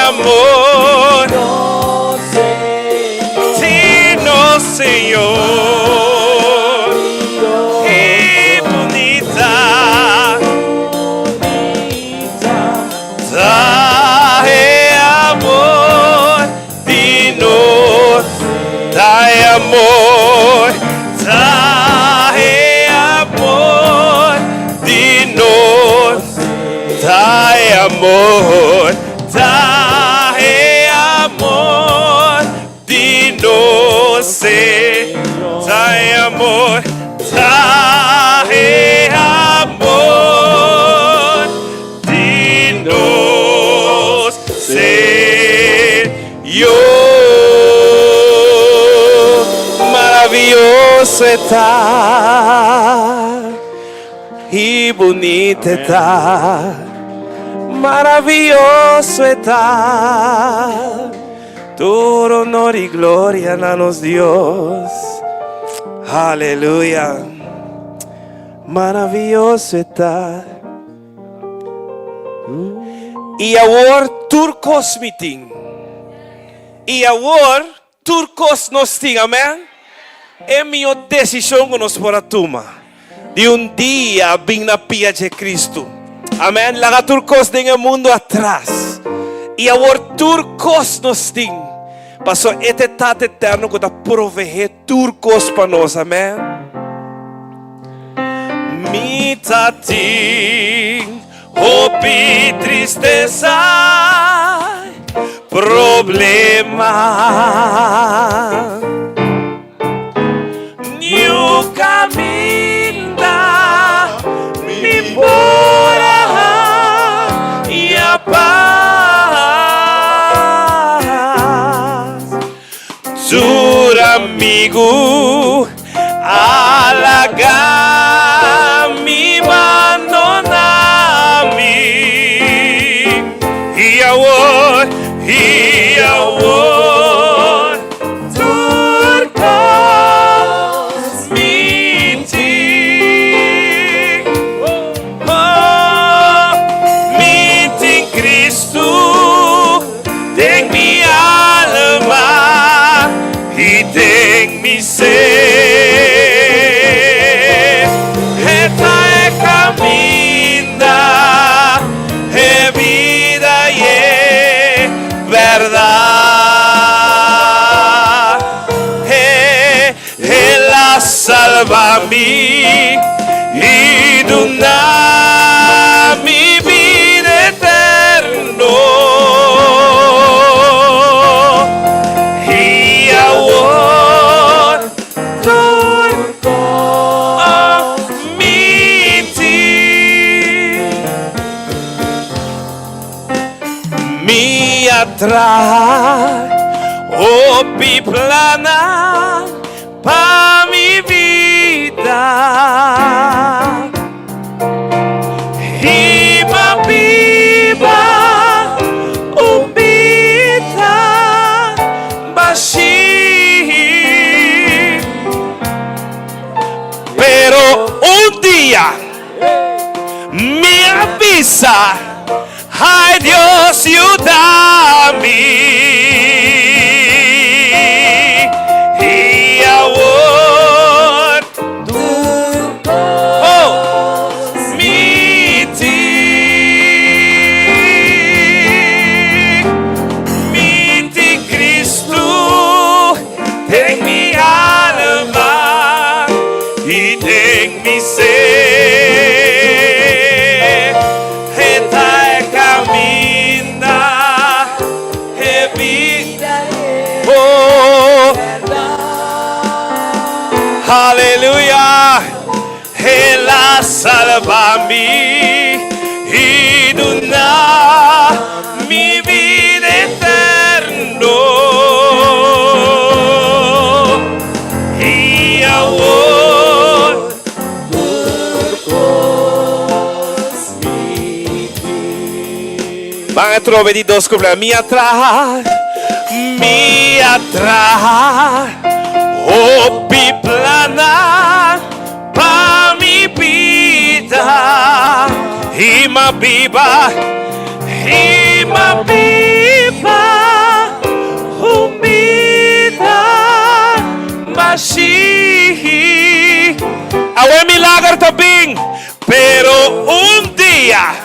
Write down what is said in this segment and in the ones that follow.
amor di nos Señor. I bunita ta e amor di nos, ta e amor, ta e amor di nos, ta e amor, ta e amor di nos, ta e amor, ta e amor di nos Señor. Maravioso e ta i bunita e ta, maravioso e ta. Tur honor i gloria na nos Dios. Aleluya. Maravioso e ta. I awor tur kos mi tin. I awor tur kos nos tin. Amen. E mihó desishon ku nos por a tuma di un dia bin na pia dje Kristu. Amen. Laga tur kos den e mundu atras. I awor tur kos nos tin. Pasobra e ta e Tata Eterno ku ta proveé tur kos pa nos. Amen. Mi ta tin hopi tristesa, problema. Niun kaminda mi por a haña pas. Tur amigu a laga mi bandona mi. I awor, i awor tur kos mi tin. Oh, mi tin Cristo den mi alma i den mi ser. E ta e kaminda, e bida i e bèrdat. E El a salba mi i duna mi bida eterno. I awor tur kos mi tin. Mi a traha hopi plannan pa mi bida. I pa biba un bida bashí. Pero un dia mi a bisa. Ay Dios yuda mi. I awor tur kos mi tin. Mi tin Cristo den mi alma i den mi ser. E ta e kaminda, e bida i e bèrdat. Aleluya! El a salba mi i duna mi bida eterno. I awor tur kos mi tin. Ban atrobe di dos kupla. Mi a traha, mi a traha hopi plannan pa mi bida i m'a biba, i m'a biba. Semper ta bin, pero un dia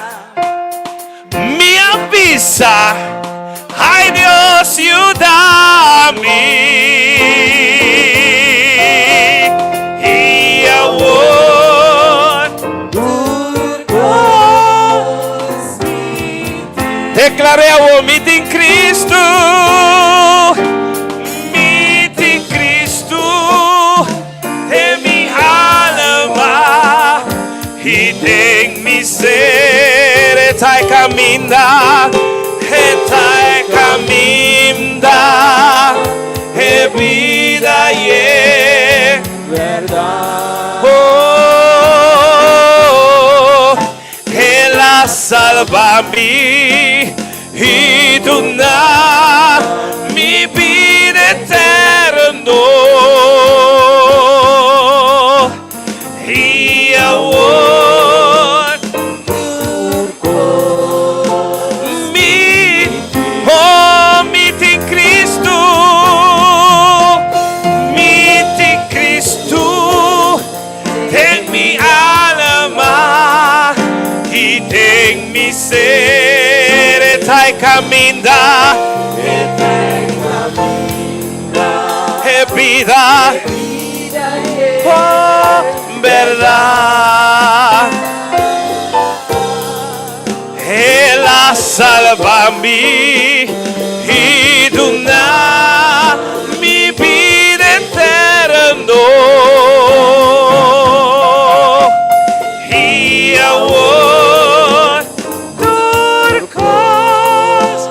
mi a bisa, Ai Dios yuda mi. I awor tur kos mi tin. Deklar'é awor, Mi tin Cristo, mi tin Cristo. Den mi alma i den mi ser e ta e caminda, e ta e caminda, e bida i e berdad. Oh, el a salba mi I duna mi bida eterno. I awor tur kos mi, oh, mi tin Cristo, mi tin Cristo. Den mi alma i den mi ser e ta e caminda, e ta e caminda, e bida, oh, berdad. El a salba mi i duna mi bida eterno. I awor tur kos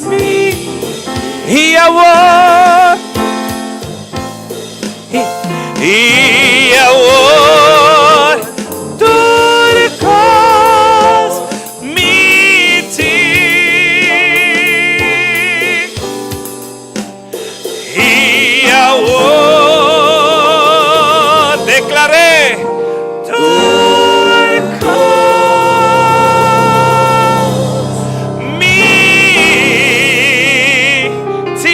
mi I awor I awor tur kos mi tin. I awor deklar'é tur kos mi Tin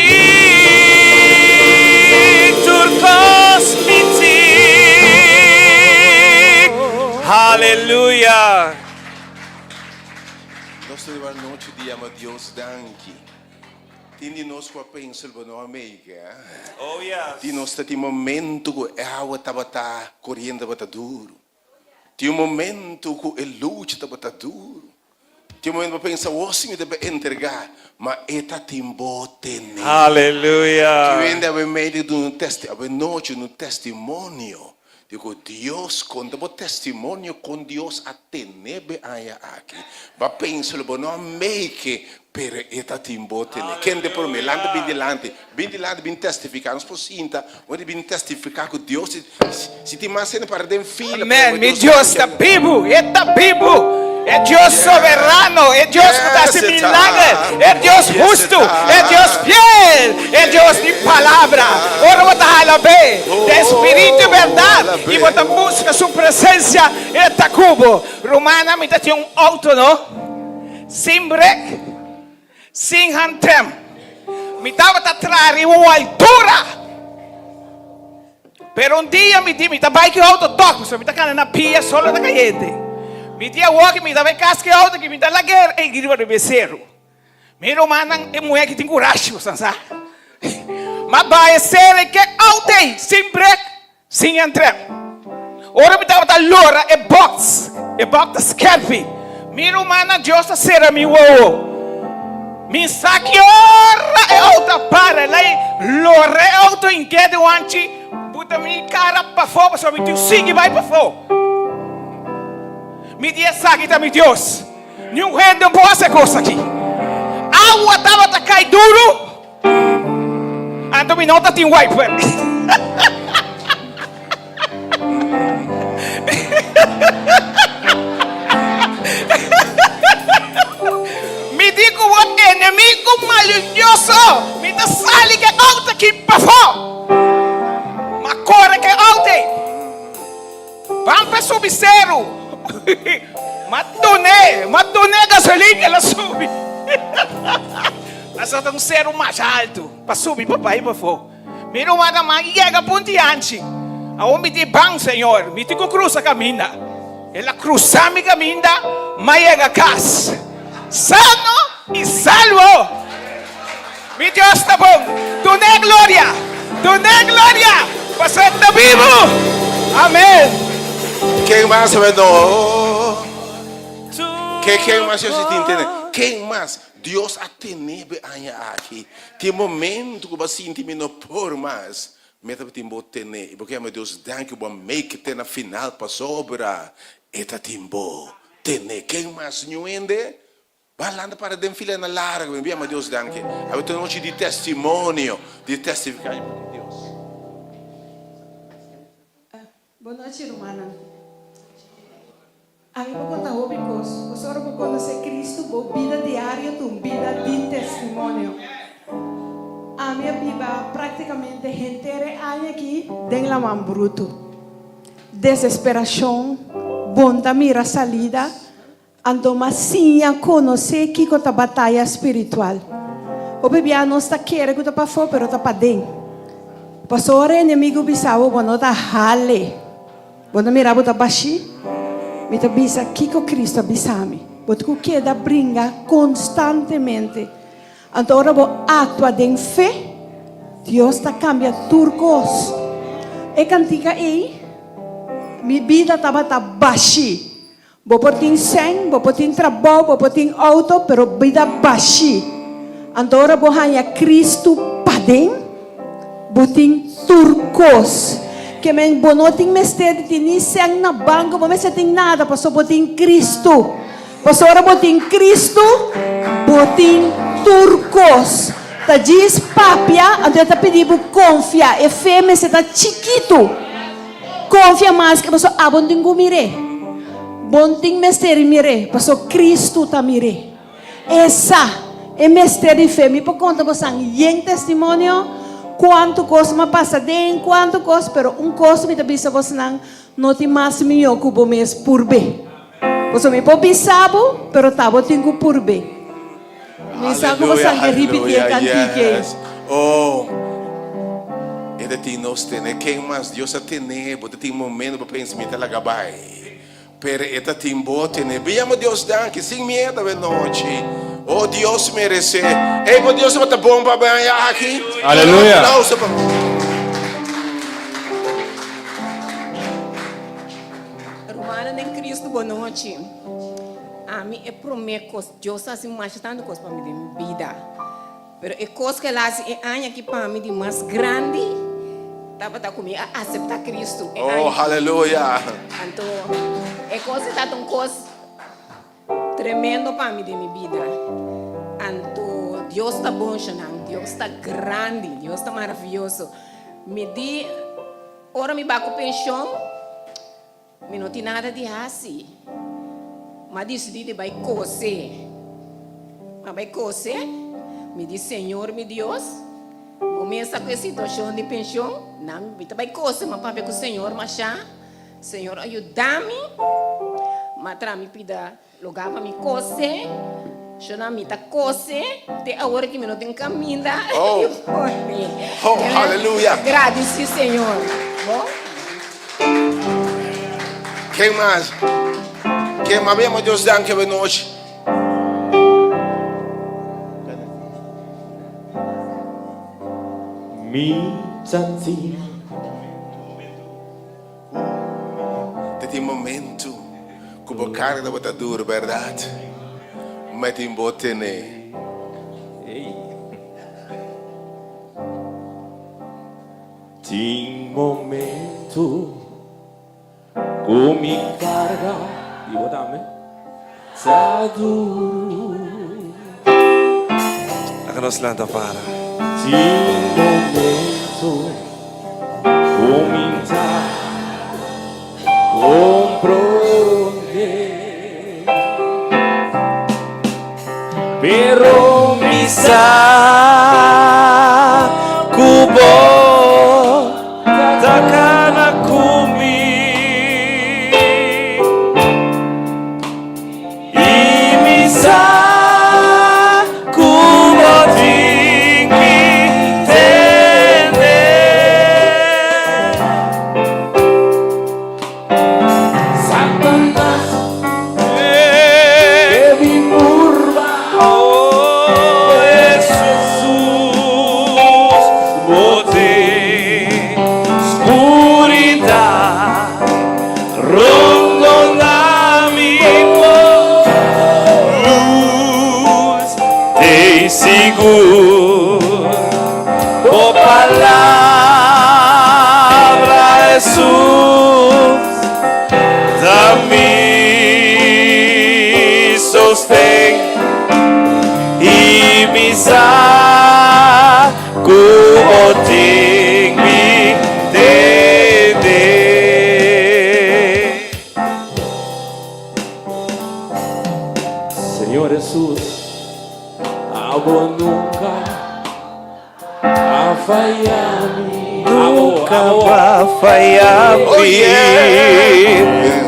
tur kos mi tin. Haleluya. Nos ta riba anochi di yama Dios danki. Tin di nos ku a pensa lo no a make, eh? Oh yes. Tin nos ta tin momento ku e awa tabata koriente tabata duru. Tin un momento ku e lucha tabata duru. Tin un momento bo pensa, Wou si mi debe entregá, ma e ta tin bo tene. Haleluya! Ki hende awe medio duna un testi, awe nochi duna un testimonio di ku Dios konta bo testimonio kon Dios a tene bo e aña aki. Bo a pensa lo bo no a make, pero e ta tin bo tene. Kende promé? Lanta bin dilanti. Bin dilanti bin testifiká. Nos por sinta Bo di bin testifiká ku Dios si tin mas hende para den fila. Amen. Mi Dios ta bibu, e ta bibu. E Dios soberano, e Dios ku ta hasi milager, e Dios hustu, e Dios fiel, e Dios di palabra. Ora bo ta halab'é den spiritu i bèrdat i bo ta buska su presensia, e ta ku bo. Rumannan, mi ta tin un outo no, sin brek. Sin handrem. Mi tabata traha riba un altura. Pero un dia mi di mi ta bai ki auto tok, pasobra mi ta kana na pia solo ta kayente. Mi di awor ki mi ta bai kas ki auto ki mi ta lag'é ei riba di beseru. Mi rumannan e muhé ki tin kurashi boso sa. M'a bai e sera i ke auto ei sin brek. Sin entr'e. Ora mi tabata lora e box, e box ta skerpi. Mi rumannan, Dios ta sera mi wowo. Mi sa ki ora e auto a para. El a lora e auto in kede wanchi, buta mi kara pafó pasobra mi tin sigui bai pafó. Mi di esaki ta mi Dios. Niun hende no por hasi e kos aki. Awa tabata kai duru. Anto mi no ta tin wiper. Mi di ku bo enemigo malignoso, mi ta sali ke outo aki pafó. Ma kore ke outo ei. Ban pa subi seru. Ma dun'é, ma dun'é gasolin el a subi. Pasobra ta un seru masha altu pa subi pa bai pafó. Mi rumannan man yega punti hanchi. Awor mi di ban, Señor, mi tin ku krusa kaminda. El a krusa mi kaminda, m'a yega kas sano i salvo. Mi Dios ta bon. Dun'é gloria, dun'é gloria, pasobra e ta bibu. Amen. Ken mas a no? Ke ken mas Dios tin tene? Ken mas Dios a tene be aña aki? Tin momento ku bo a sinti mi no por mas. Mi ta tin bo tene i bo ke yama Dios danki bo a make te na final pasobra e ta tin bo tene. Ken mas ñu hende? Ba lanta para den fila na largo mi yama Dios danki. Awe ta nochi di testimonio di testifica di Dios. Bon nochi rumannan. Ami por konta hopi kos. Pasobra ora bo konosé Kristu, bo bida diario ta un bida di testimonio. Ami a biba práktikamente henter e aña aki den laman brutu. Desesperashon, bon ta mira salida, anto m'a siña konosé kiko ta bataya spiritual. Hopi bia nos ta kere ku ta pafó, pero ta paden. Pasobra ora e enemigu bisa bo, bo no ta hale. Bo ta mira bo ta bashí? Mi ta bisa kiko Cristo a bisa mi. Bo tin ku keda bringa konstantemente. Anto ora bo aktua den fe, Dios ta kambia tur kos. E kantika ei, Mi bida tabata bashí. Bo por tin sèn, bo por tin trabou, bo por tin outo, pero bida bashí. Anto ora bo haña Cristo paden, bo tin tur kos. Ke men bo no tin mester di tin ni sèn na banko, bo mester tin nada, pasobra bo tin Cristo. Pasobra ora bo tin Cristo, bo tin tur kos. Ta djis papia, anto e ta pidi bo konfia. E fe mester ta chikitu. Konfia mas ke paso abo no tin ku mir'é. Bo no tin mester di mir'é, paso Kristu ta mir'é. E sa, e mester di fe. Mi por konta bosan yen testimonio, kuantu kos mi a pasa den, kuantu kos, pero un kos mi ta bisa bosnan, no tin mas mihó ku bo mes purb'é. Paso mi por bisa bo, pero ta bo tin ku purb'é. Mi sa ku bosan ke ripití e kantik ei. Oh, e ta tin nos tene. Ken mas Dios a tene bo? Ta tin momento bo pensa mi ta laga bai. Pero e ta tin bo tene. Bo yama Dios danki sin miedo awe nochi. Oh, Dios merece. Ey, bo Dios tabata bon pa baña aki. Aleluya. Un aplauso pa. Rumannan den Cristo, bon nochi. Ami e prome kos, Dios a hasi masha tantu kos pa mi den mi bida, pero e kos ku el a hasi e aña aki pa mi di mas grandi tabata ku mi a aseptá Cristo e aña Oh, aki. haleluya! Anto e kos ei tabata un kos tremendo pa mi den mi bida. Anto Dios ta bon, shonnan, Dios ta grandi, Dios ta maravioso. Mi di ora mi bai ku penshon. Mi no tin nada di hasi. M'a disidí di bai kose. M'a bai kose, mi di, Señor mi Dios, bo mes sa ku e situashon di penshon, nan mi ta bai kose, m'a papia ku Señor mashá, Señor a yuda mi, m'a traha mi pida Lugá pa mi kose, shona mi ta kose te awor ki mi no tin kaminda Oh. di pone. Oh, haleluya. Gradisi Señor. Bo? Ken mas? Ken mas? Yama Dios danki awe nochi. Mi ta tin. Ta tin momento ku bo karga tabata duru, bèrdat? Ma tin bo tene. Tin momento ku mi karga, di bo tambe, ta duru. Laga nos lanta para. Tin momento ku mi ta komprondé, pero mi sa Ku bo ta kana ku mi. I mi sa ku bo tin mi tene. Te sigur bo palabra Hesus ta mi sosten i mi sa ku bo tin mi tende. Señor Hesus, abo nunca a faya mi. Nunca a faya mi. Oh, yeah.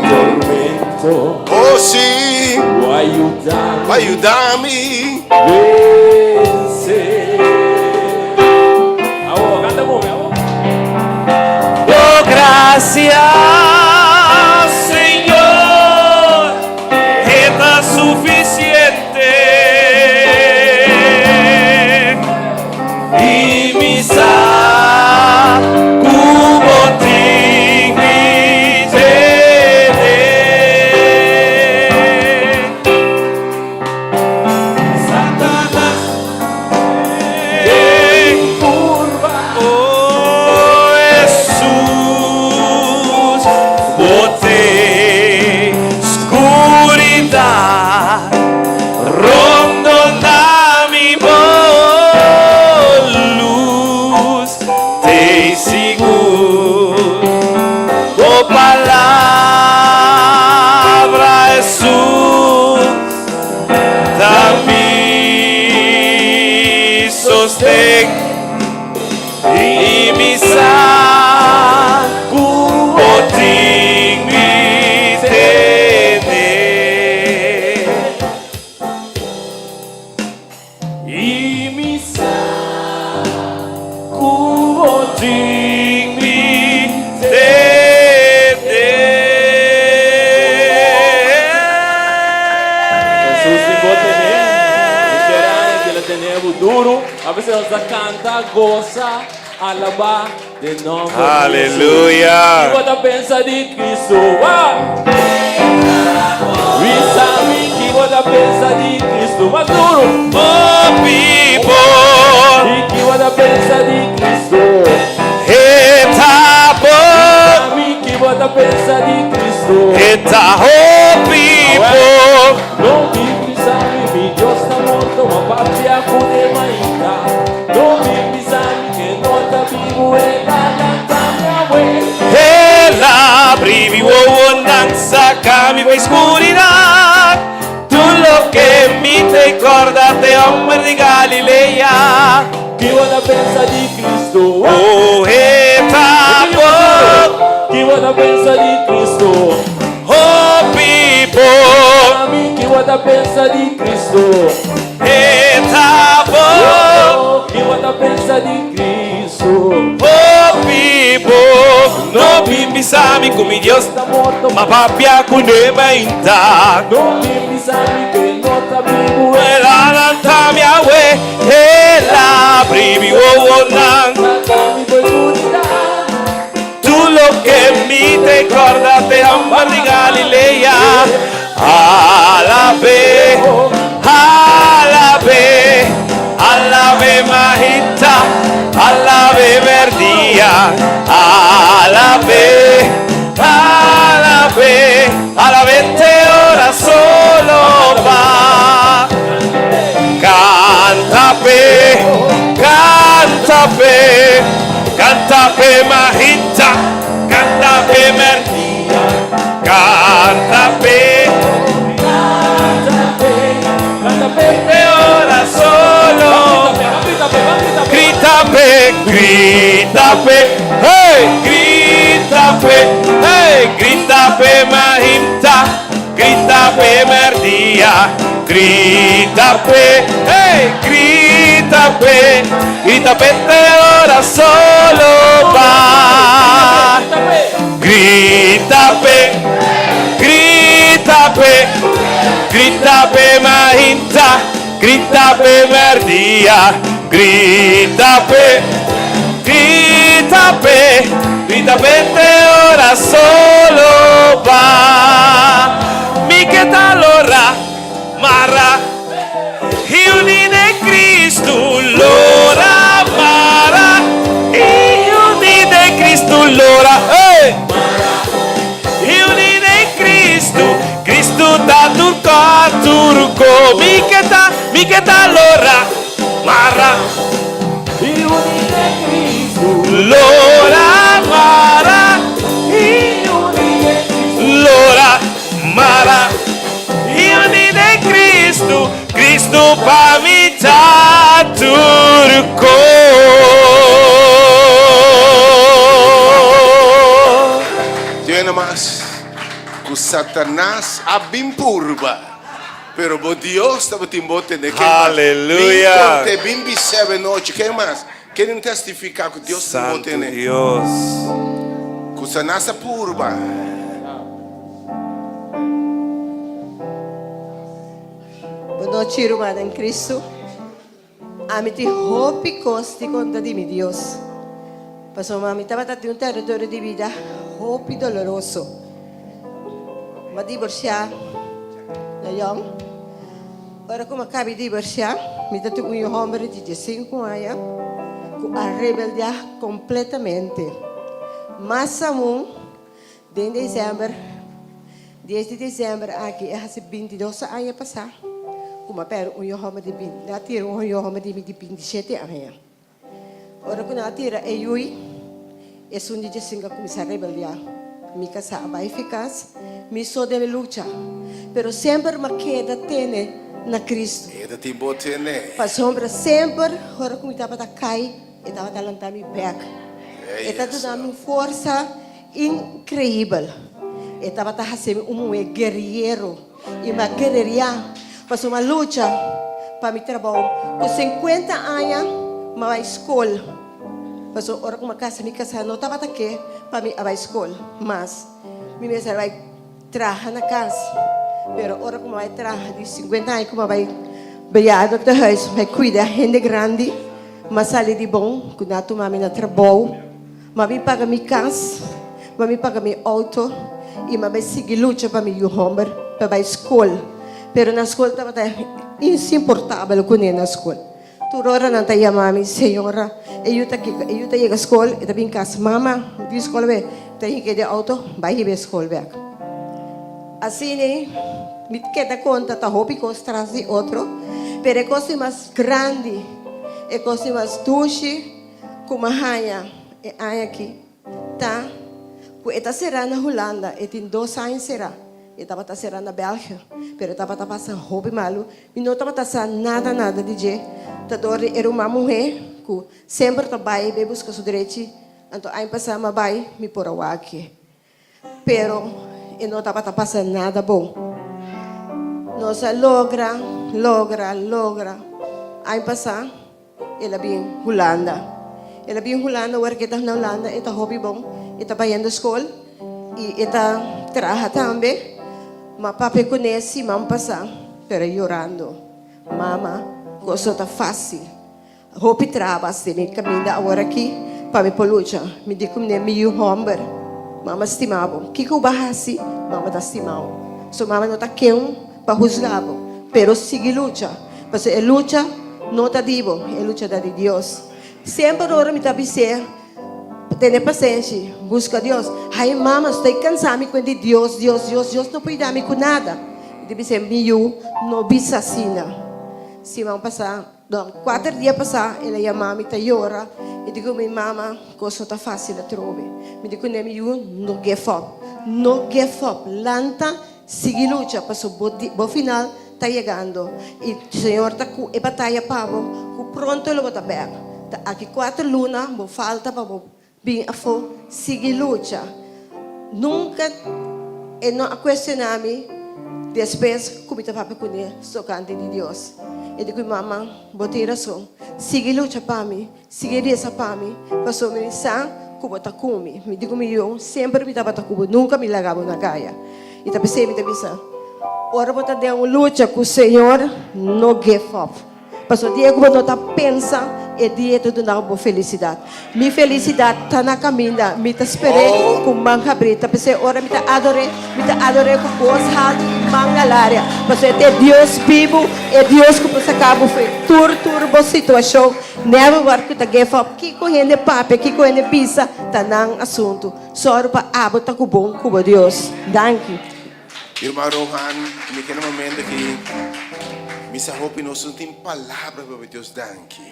Tormento, Oh, si. bo a yuda mi. A yuda mi. Vense. Awo, kanta ku mi, awo. Bo grasia, Señor, ta sufisiente. I mi sa ku bo tin mi tene. Satanas Oh Hesus, bo tei skuridat rondoná mi bo lus tei sigur bo palabra Hesus ta mi sosten i mi sa ku bo tin mi tene. I mi sa ku bo tin mi tene. Hesus tin bo tene. Literal, el a tene bo duru. Awe nos ta kanta, gosa, alabá den nòmber di Aleluya. Hesus. Kiko bo ta pensa di Kristu? Wow! Bisa mi, kiko bo ta pensa di Kristu? Mas duru. Oh, people, Kiko bo ta pensa di Kristu? E ta bon, Ami, kiko bo ta pensa di Kristu? E ta hopi bon. No bin bisa mi, mi Dios ta morto, m'a papia ku ne mainta. No bin bisa mi ku e no ta bibu, el a lanta mi awe. El a habri mi wowonan, saka mi for di skuridat. Tur loke mi ta kòrda ta e hòmber di Galilea. Kiko bo ta pensa di Kristu? Oh, e ta bon, Kiko bo ta pensa di Kristu? hopi bon. Ami, kiko bo ta pensa di Kristu? E ta bon, Kiko bo ta pensa di Kristu? hopi bon. No bin bisa mi ku mi Dios Ta morto, m'a papia ku ne mainta. No bin bisa mi ku e no ta bibu. El a lanta mi awe, el a habri mi wowonan. Saka mi for di skuridat. Tur loke mi ta kòrda ta e hòmber di Galilea. Alab'é, alab'é, alab'é mainta, alab'é mèrdia, alab'é, alab'é, alab'é te ora solo va. Kanta p'e, kanta p'e, kanta p'e mainta, kanta p'e mèrdia, kanta p'e, Kanta p'e, te ora solo. Grita p'e, grita p'e. Grita p'e, grita p'e, hey, grita p'e, hey, grita p'e mainta, grita p'e mèrdia, grita p'e, hey, grita p'e, grita p'e te ora solo va. Grita p'e, grita p'e, grita p'e mainta, grita p'e mèrdia, grita p'e, grita p'e, grita p'e te ora solo va. Mi ke ta lora, mara, i uni den Kristu. Satanas a bin purba, pero bo Dios tabatin bo tene. Ken mas? Aleluya. Bin konte, bin bis'é awe nochi. Ken mas? Ken testifiká ku Dios tin bo Santu tene? Dios. Ku Satanas a purba. Bon nochi rumannan en Cristo. Ami tin hopi kos di konta di mi Dios. Pasobra mi tabata den un teritorio di bida hopi doloroso. Mi a divorsiá na yòn. Ora ku mi a kabi divorsiá, mi ta tin un yu hòmber di diesinku aña ku a rebeldiá kompletamente. Mas aun, Den december, dies di december aki e hasi bintidos aña pasá ku mi a pèrdè un yu hòmber di binti, nan a tira un yu hòmber di mi di bintishete aña. Ora ku nan a tira e yui, esun di djesinku a kuminsá rebeldiá. Mi kasá a bai fi kas, mi so debe lucha, pero semper mi a keda tene na Kristu. E ta tin bo tene. Pasobra semper ora ku mi tabata kai, e tabata lanta mi bèk. E ta duna mi un forsa. Increibel! E tabata haci mi un muhe guerriero y mi a guerreria pasobra mi a lucha pa mi trabou. Cu cincuenta aña mi a bay scol pasobra ora cu mi a casa mi casa no tabata ke pa mi a bay scol mas. Mi mester a bay traha na cas pero ora cu mi a bay traha di cincuenta aña cu mi a bay bejaardentehuis mi a cuida hende grandi mi a sali di bon cu nan a tuma mi na trabou. Ma mi paga mi kas, ma mi paga mi outo i ma bai sigui lucha pa mi yu hòmber pa bai skol. Pero na skol tabata insimportabel kuné na skol. Tur ora nan ta yama mi, Señora, e yu ta kiko? E yu ta yega skol, e ta bin kas. Mama, mi tin skol awe. Ta hinka e den outo, bai hiba e skol bèk. Asina mi keda konta ta hopi kos tras di otro, pero e kos di mas grandi, e kos di mas dushi, Ku m'a haña e aña aki ta ku e ta será na Hulanda, e tin dos aña será. E tabata será na België, pero e tabata pasa hopi malu. Mi no tabata sa nada nada di dje. Ta dor di e ruman muhé ku semper ta bai bai buska su drechi. Anto aña pasá m'a bai, mi por a wak e. Pero e no tabata pasa nada bon. Nos a logra, logra, logra. Aña pasá el a bin Hulanda. El a bin Hulanda, ora ku e ta na Hulanda e ta hopi bon. E ta bayendo skol i e ta traha tambe. Ma papia kuné siman pasá, pero yorando. Mama, kos no ta fásil. Hopi trabas den e kaminda aworakí pa mi por lucha. Mi di ku mi yu hòmber, Mama stima bo. Kiko bo a hasi, mama ta stima bo. So mama no ta ken pa husga bo, pero sigui lucha. Pasobra e lucha no ta di bo, e lucha ta di Dios. Semper ora mi ta bis'é, Tene pasenshi, buska Dios. Hay mama, stoi kansa mi kuenta di Dios, Dios, Dios, Dios no por yuda mi ku nada. Mi ta bis'é, Mi yu, no bisa asina. Siman pasá. Don, kuater dia pasá el a yama mi ta yora i di ku mi mama kos no ta fásil atrobe. Mi di kuné mi yu no give up, no give up, lanta sigui lucha paso bo bo final ta yegando i Señor ta ku e bataya pa bo ku pronto lo bo ta bèk. Ta aki kuater luna bo falta pa bo Bin afó, sigui lucha. Nunka e no a kuestioná mi despues ku mi ta papia kuné tokante di Dios. E di ku mi mama, Bo tin rason. Sigui lucha pa mi, sigui resa pa mi, pasobra mi sa ku bo ta ku mi. Mi di ku mi yu, Semper mi tabata ku bo, nunka mi laga bo na kaya. I ta p'esei mi ta bisa, Ora bo ta den un lucha ku Señor, no give up. Pasobra dia ku bo no ta pensa, e dia ta duna bo felisidat. Mi felisidat ta na kaminda, mi ta sper'é ku man habrí. Ta p'esei ora mi ta ador'é, mi ta ador'é ku bos haltu i man na laria. Pasobra e ta e Dios bibu, e Dios ku por saka bo for tur tur bo situashon. Never wòrdu ku ta give up. Kiko hende papia, kiko hende bisa, ta nan asuntu. Sòru pa abo ta ku bon ku bo Dios. Danki. Irma Rohan, mi ke na momento aki mi sa hopi nos no tin palabra pa bay Dios danki,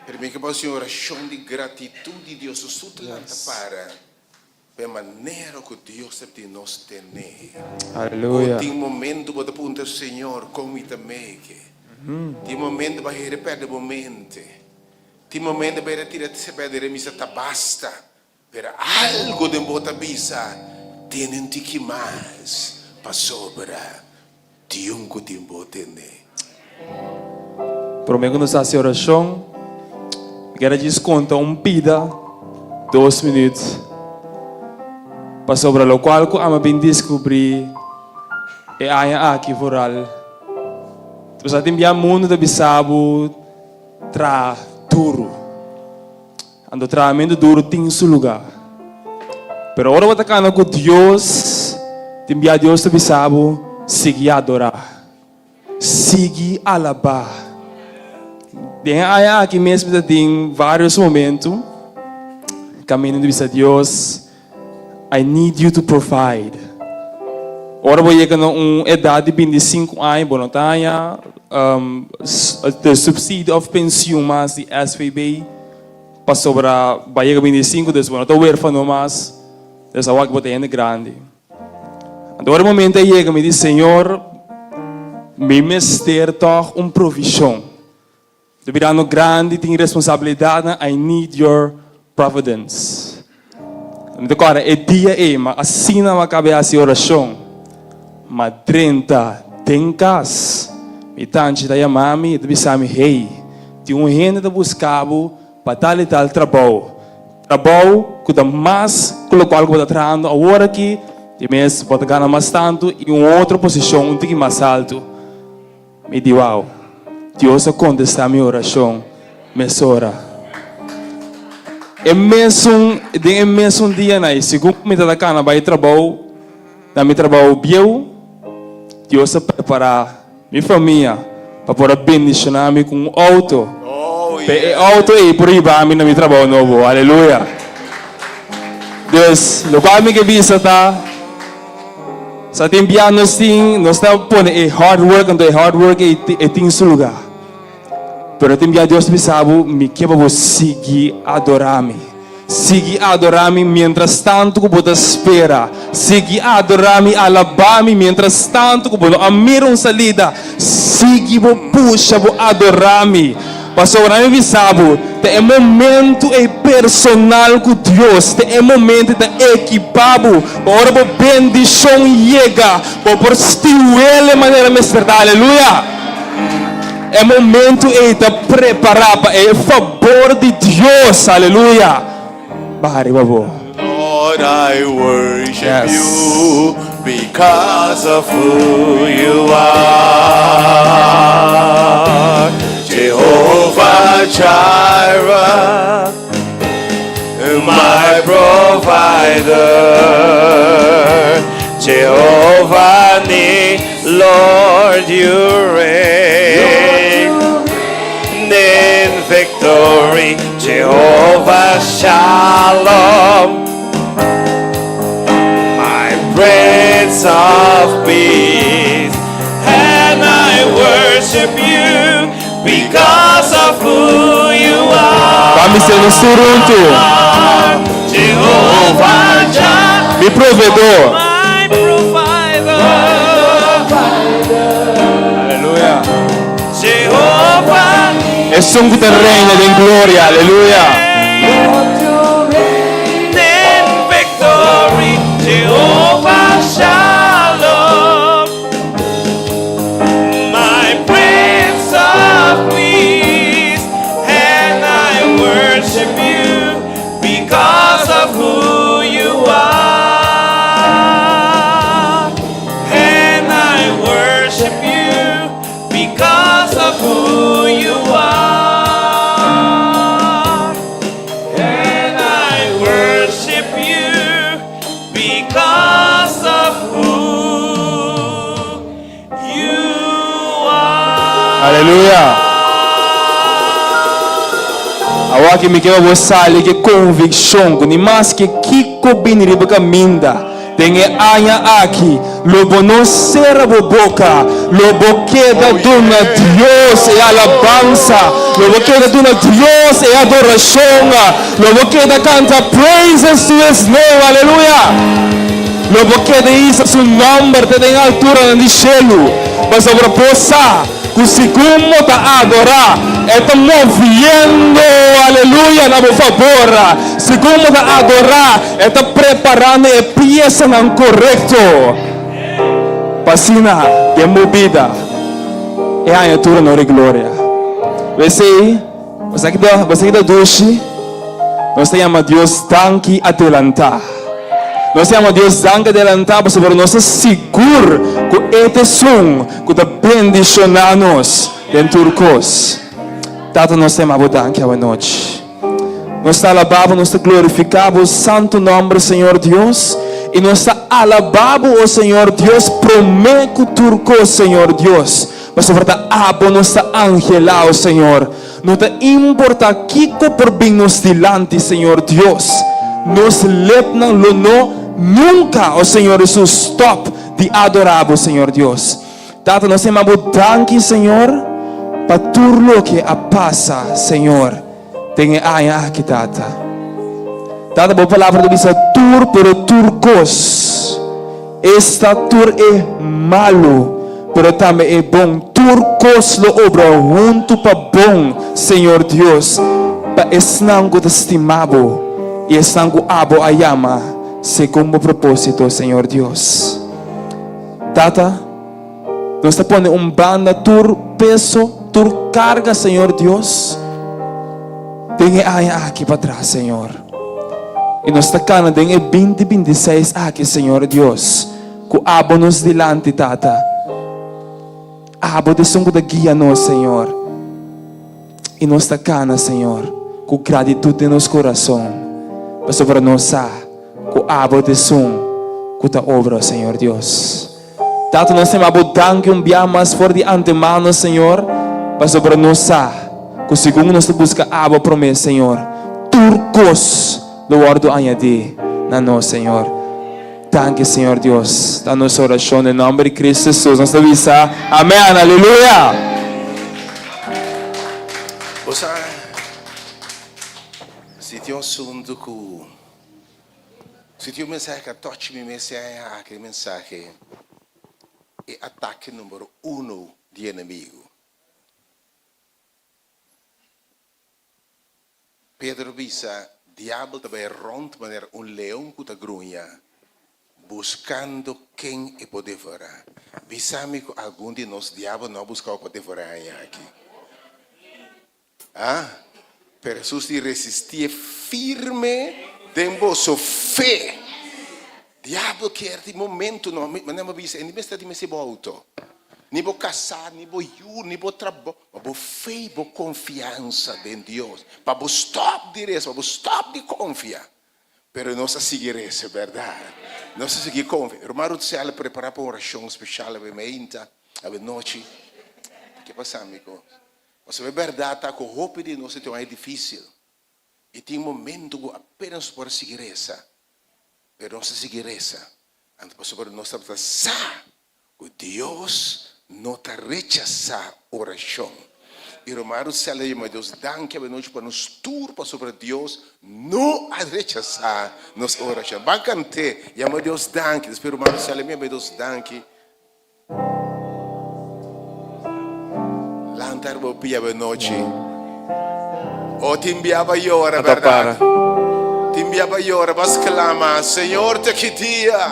pero mi ke pa haci un oracion di gratitud di Dios nos tur ta lanta para pa e manera cu Dios ta pidi nos tene. Aleluya. Bo tin momento bo ta puntra Señor con mi ta meke, tin momento bo a heri perde bo mente, tin momento bo a heri tira perde remisa ta basta. Pero algo den bo ta bisa, Tene un tiki mas. Pasobra tin ku tin bo tene. Promé ku nos hasi orashon, mi kier a djis konta un pida, dos minüt, pasobra lokual ku ami a bin diskubrí e aña aki vooral. Pasobra tin bia mundu ta bisa bo traha duru. Anto trahamentu duru tin su lugá. Pero ora bo ta kana ku Dios, tin bia Dios ta bisa bo, sigui adorá. Sigui alabá. Den e aña aki mes mi ta tin vários momentu kaminda mi ta bisa Dios, I need you to provide. Ora bo yega na un edat di 25 aña, bo no ta haña de subsidio of pensioen mas di SVB pasobra bo a yega 25, dus bo no ta huerfano mas, dus awor bo ta hende grandi. Anto ora e momento a yega mi di, Señor, mi mester tog un provision. Ta birando grandi, tin responsabilidadnan, I need your providence. Mi ta kòrda e dia ei, ma asina mi a kaba e hasi orashon. M'a drenta den kas, mi tanchi ta yama mi, e ta bisa mi, Hey, tin un hende ta buska bo pa tal i tal trabou. Trabou ku ta mas ku lokual ku bo ta trahando awor aki, di mes bo ta gana mas tantu i un otro posishon un tiki mas altu. Mi di, Wow! Dios a kontestá mi orashon mesora. E mesun, den e mesun dianan ei, segun ku mi tabata kana bai trabou, na mi trabou bieu, Dios a prepará mi famia pa por a bendishoná mi ku un outo. Pa e outo ei por hiba mi na mi trabou nobo. Aleluya! Dus, lokual mi ke bisa ta. Sa tin bia nos tin, nos ta pone e hard work, anto e hard work ei e tin su lugar. Pero tin bia Dios ta bisa bo, mi ke pa bo sigui adora mi. Sigui adora mi mientras tanto ku bo ta spera. Sigui adora mi, alaba mi mientras tanto ku bo no a mira un salida. Sigui bo pusha bo adora mi. Pasobra mi bisa bo, ta e momento ei personal ku Dios, ta e momento ei ta ekipá bo pa ora bo bendishon yega, bo por stiwel e manera mester ta. Aleluya! E momento ei ta prepará pa e fabor di Dios, aleluya, baha riba bo. Lord, I worship Yes. you because of who you are. Jehovah Jireh, my provider. Jehovah ni Lord, you reign in victory. Jehovah Shalom, my Prince of Peace. And I worship you because of who you are. Ban bisa nos tur huntu. Jehovah Jireh, Mi proveedor. my provider. Aleluya. Jehovah Esun ku ta reina den gloria. Aleluya. in victory, Jehovah Shalom, my Prince of Peace, and I worship you because of who you are. And I worship you because of who you are. And I worship you because of who you are. Aleluya. Awor aki mi ke pa bo sali ku e konvikshon ku ni maske kiko bini riba kaminda den e aña aki, lo bo no sera bo boka, lo bo keda duna Dios e alabansa, lo bo keda duna Dios e adorashon, lo bo keda kanta praises to His name. Aleluya! Lo bo keda hisa su nòmber te den alturanan di shelu, pasobra bo sa ku segun bo ta adorá, e ta moviendo, aleluya, na bo fabor. Segun bo ta adorá, e ta preparando e piesanan korekto. Pa asina den bo bida e haña tur honor i gloria. P'esei, bo sa ki ta, bo sa ki ta dushi? Nos ta yama Dios danki adelantá. Nos ta yama Dios danki adelantá pasobra nos ta sigur ku e ta esun ku ta bendishoná nos den tur kos. Tata, nos ta yama bo danki awanochi. Nos ta alabá bo, nos ta glorifiká bo santu nòmber, Señor Dios, i nos ta alabá bo, o Señor Dios, promé ku tur kos, Señor Dios, pasobra ta abo nos ta anhelá, o Señor. No ta importá kiko por bin nos dilanti, Señor Dios, nos lepnan lo no nunka, o Señor Hesus, stòp di adorá bo, Señor Dios. Tata, nos ta yama bo danki, Señor, pa tur loke a pasa, Señor, den e aña aki, Tata. Tata, bo palabra ta bisa tur, pero tur kos, esta tur e malu, pero tambe e bon, tur kos lo obra huntu pa bon, Señor Dios, pa esnan ku ta stima bo i esnan ku abo a yama segun bo propósito, Señor Dios. Tata, nos ta pone un banda tur peso, tur carga, Señor Dios, den e aña aki patras, Señor. I nos ta cana den e binti binti seis aki, Señor Dios, cu Abo nos dilanti, Tata. Abo ta esun cu ta guia nos, Señor. I nos ta cana, Señor, cu gratitud den nos corazon, pasobra nos sa cu Abo ta esun cu ta obra, Señor Dios. Tata, nos ta yama Bo danki un bia mas for di antemano, Señor, pasobra nos sa cu segun nos ta busca Abo prome, Señor, tur cos lo wordo añadi na nos, Señor. Danki, Señor Dios. Ta nos oracion den nomber di Cristo Jesus. Nos ta bisa, Amen. Aleluya! Bo sa, si tin un asuntu ku, si tin un mensahe ku a touch mi mes e aña aki, e mensahe, e atake numero uno di enemigu. Pedro bisa, Diabel ta bai rònt manera un leon ku ta gruña, buskando ken e por devorá. Bisa mi ku algun di nos diabel no a buska bo pa devorá aña aki. Ah, pero Hesus di resistié firme den boso fe. Diabel kier tin momento no, manera mi a bisa, e ni mester tin mester bo auto, ni bo kasá, ni bo yu, ni bo trabou. Ma bo fe i bo konfiansa den Dios pa bo stòp di resa, pa bo stòp di konfia. Pero nos a sigui resa, bèrdat? Nos a sigui konfia. Ruman Rutsel a prepará pa un orashon speshal awe meinta, awe nochi. Ke pasa, amigo? Pasobra e bèrdat ta ku hopi di nos a tin un aña difísil. I tin momento ku apenas nos por a sigui resa, pero nos a sigui resa. Anto pasobra nos tabata sa ku Dios no ta rechasá orashon. I Ruman Russell a yama Dios danki abenochi pa nos tur pasobra Dios no a rechasá nos orashon. Ban kant'é, Yama Dios danki. Despues Ruman Russell a yama Dios danki. Lanta riba bo pia abenochi. O tin bia pa yora, Ata para. bèrdat? Tin bia pa yora, pa sklama, Señor, te ki dia?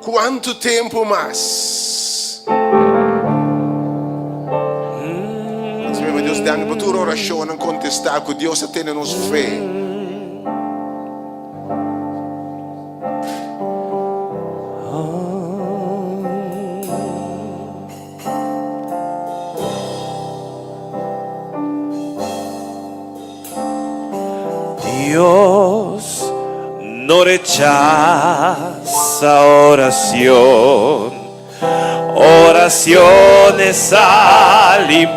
Kuantu tempu mas? Nos Dios danki pa tur orashonnan kontestá ku Dios a tene nos fe. Dios no rechaza oración, oración es alimento.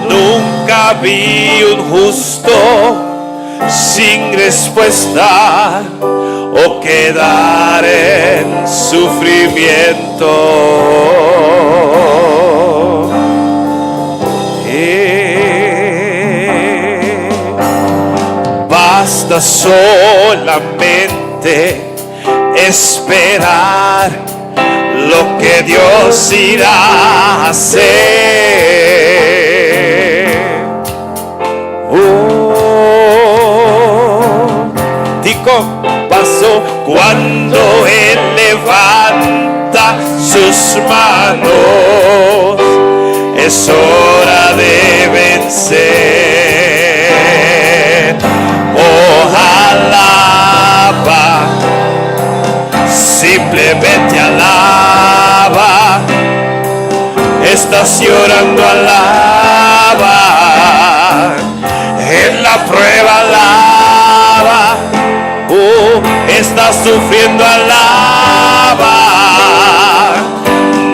Nunca vi un justo sin respuesta o quedar en sufrimiento. Eh, basta solamente esperar lo que Dios irá a hacer. Dicon pasó cuando Él levanta sus manos, es hora de vencer. Oh, alaba, simplemente alaba. Estás llorando, alaba. En la prueba, alaba. Oh, estás sufriendo, alaba.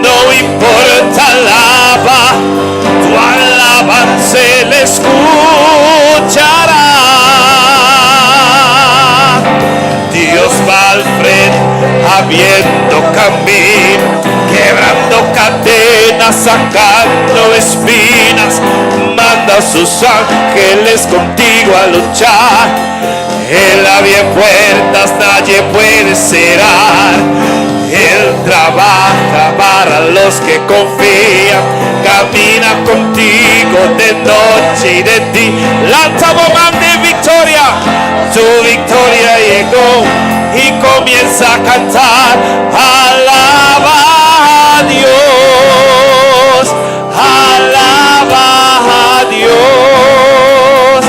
No importa, alaba. Tu alabanza Él escuchará. Dios va al frente, abriendo camino, quebrando cadenas, sacando espinas. Manda a sus ángeles contigo a luchar. Él abre puertas, nadie puede cerrar. Él trabaja para los que confían. Camina contigo de noche y de día. Lanza bo man di victoria. Tu victoria llegó y comienza a cantar. Alaba a Dios. Alaba a Dios.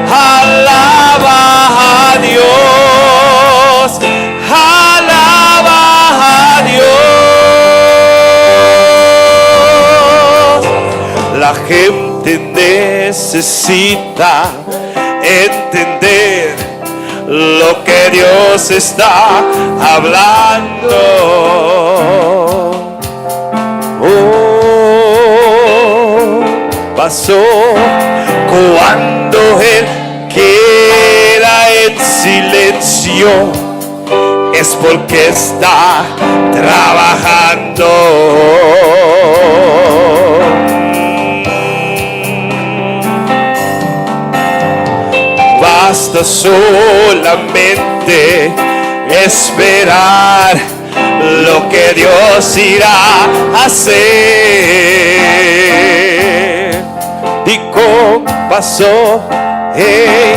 Alaba a Dios. Alaba a Dios. La gente necesita entender lo que Dios está hablando. Oh, pasó cuando Él queda en silencio, es porque está trabajando. Basta solamente esperar lo que Dios irá a hacer. Dicon pasó, hey,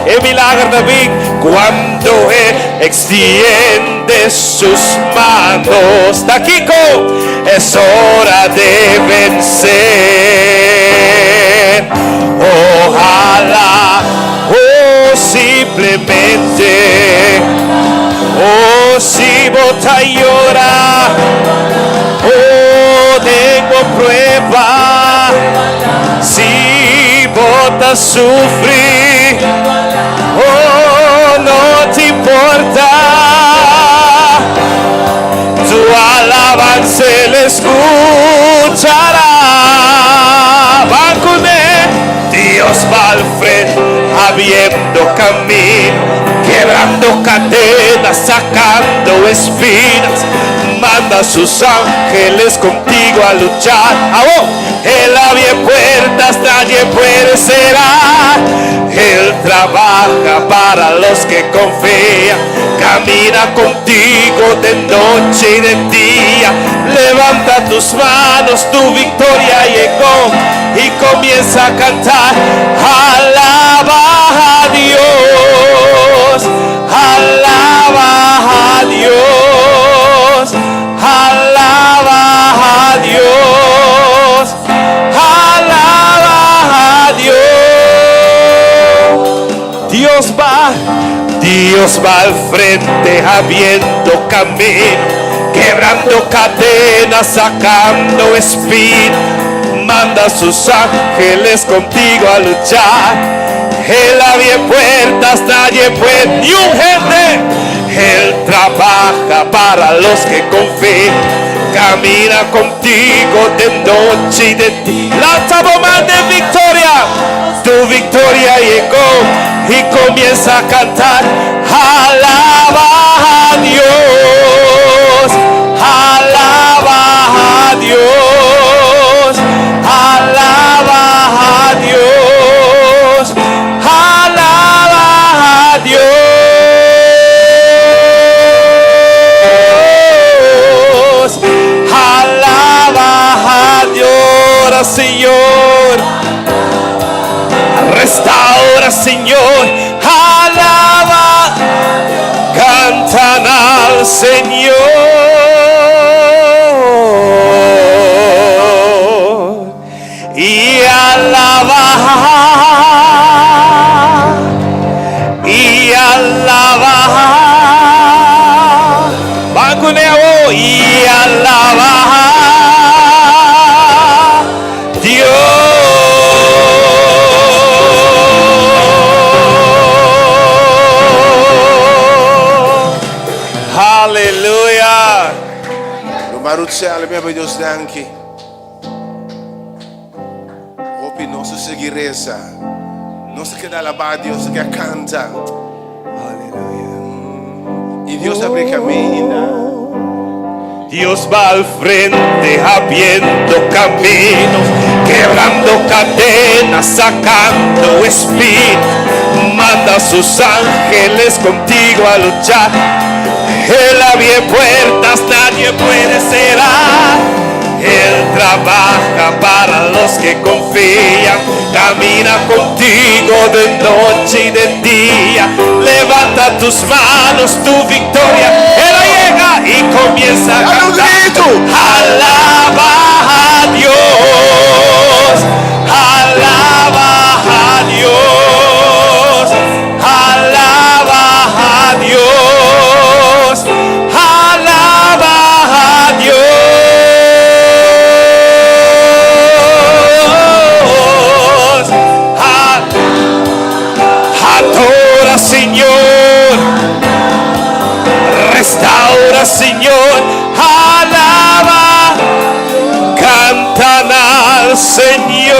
e milager ta bin cuando Él extiende sus manos. Ta kico, es hora de vencer. Ojalá, oh, simplemente, oh, si bo ta yora, oh, tengo prueba, si bo ta sufri, oh, no te importa, tu alabanza Él escuchará. Ban cune, Dios va al frente, abriendo camino, quebrando cadenas, sacando espinas. Manda a sus ángeles contigo a luchar. ¡Ah, Él abre puertas, nadie puede cerrar. Él trabaja para los que confían. Camina contigo de noche y de día. Levanta tus manos, tu victoria llegó. Y comienza a cantar. Alaba a Dios. Alaba a Dios. Alaba a Dios. Alaba a Dios. Dios va, Dios va al frente abriendo camino, quebrando cadenas, sacando espinas. Manda a sus ángeles contigo a luchar. Él abre puertas, nadie puede, ni un gente. Él trabaja para los que confían. Camina contigo de noche y de día. Lanza bo man di victoria. Tu victoria llegó y comienza a cantar. Alaba a Dios. Alaba a Dios. Alaba a Dios. Alaba a Dios. Alaba a Dios, Señor. Restaura, Señor. Alaba. Señor y alaba y alaba Ban kuné awo y alaba Dios. Hallelujah. Ruman Rutsel, mi a Dios danki. Hopi nos a sigui resa. Nos a keda alabá Dios, a keda kanta. Aleluya. I Dios a abri kaminda. Dios va al frente abriendo caminos, quebrando cadenas, sacando espinas. Manda a sus ángeles contigo a luchar. Él abre puertas, nadie puede cerrar. Él trabaja para los que confían. Camina contigo de noche y de día. Levanta tus manos, tu victoria. Él llega y comienza a Dale un cantar. grito. Alaba a Dios. Alaba a Dios. Alaba a Dios. Alaba a Dios. Adora, Señor. Restaura, Señor. Alaba. Cantan al Señor.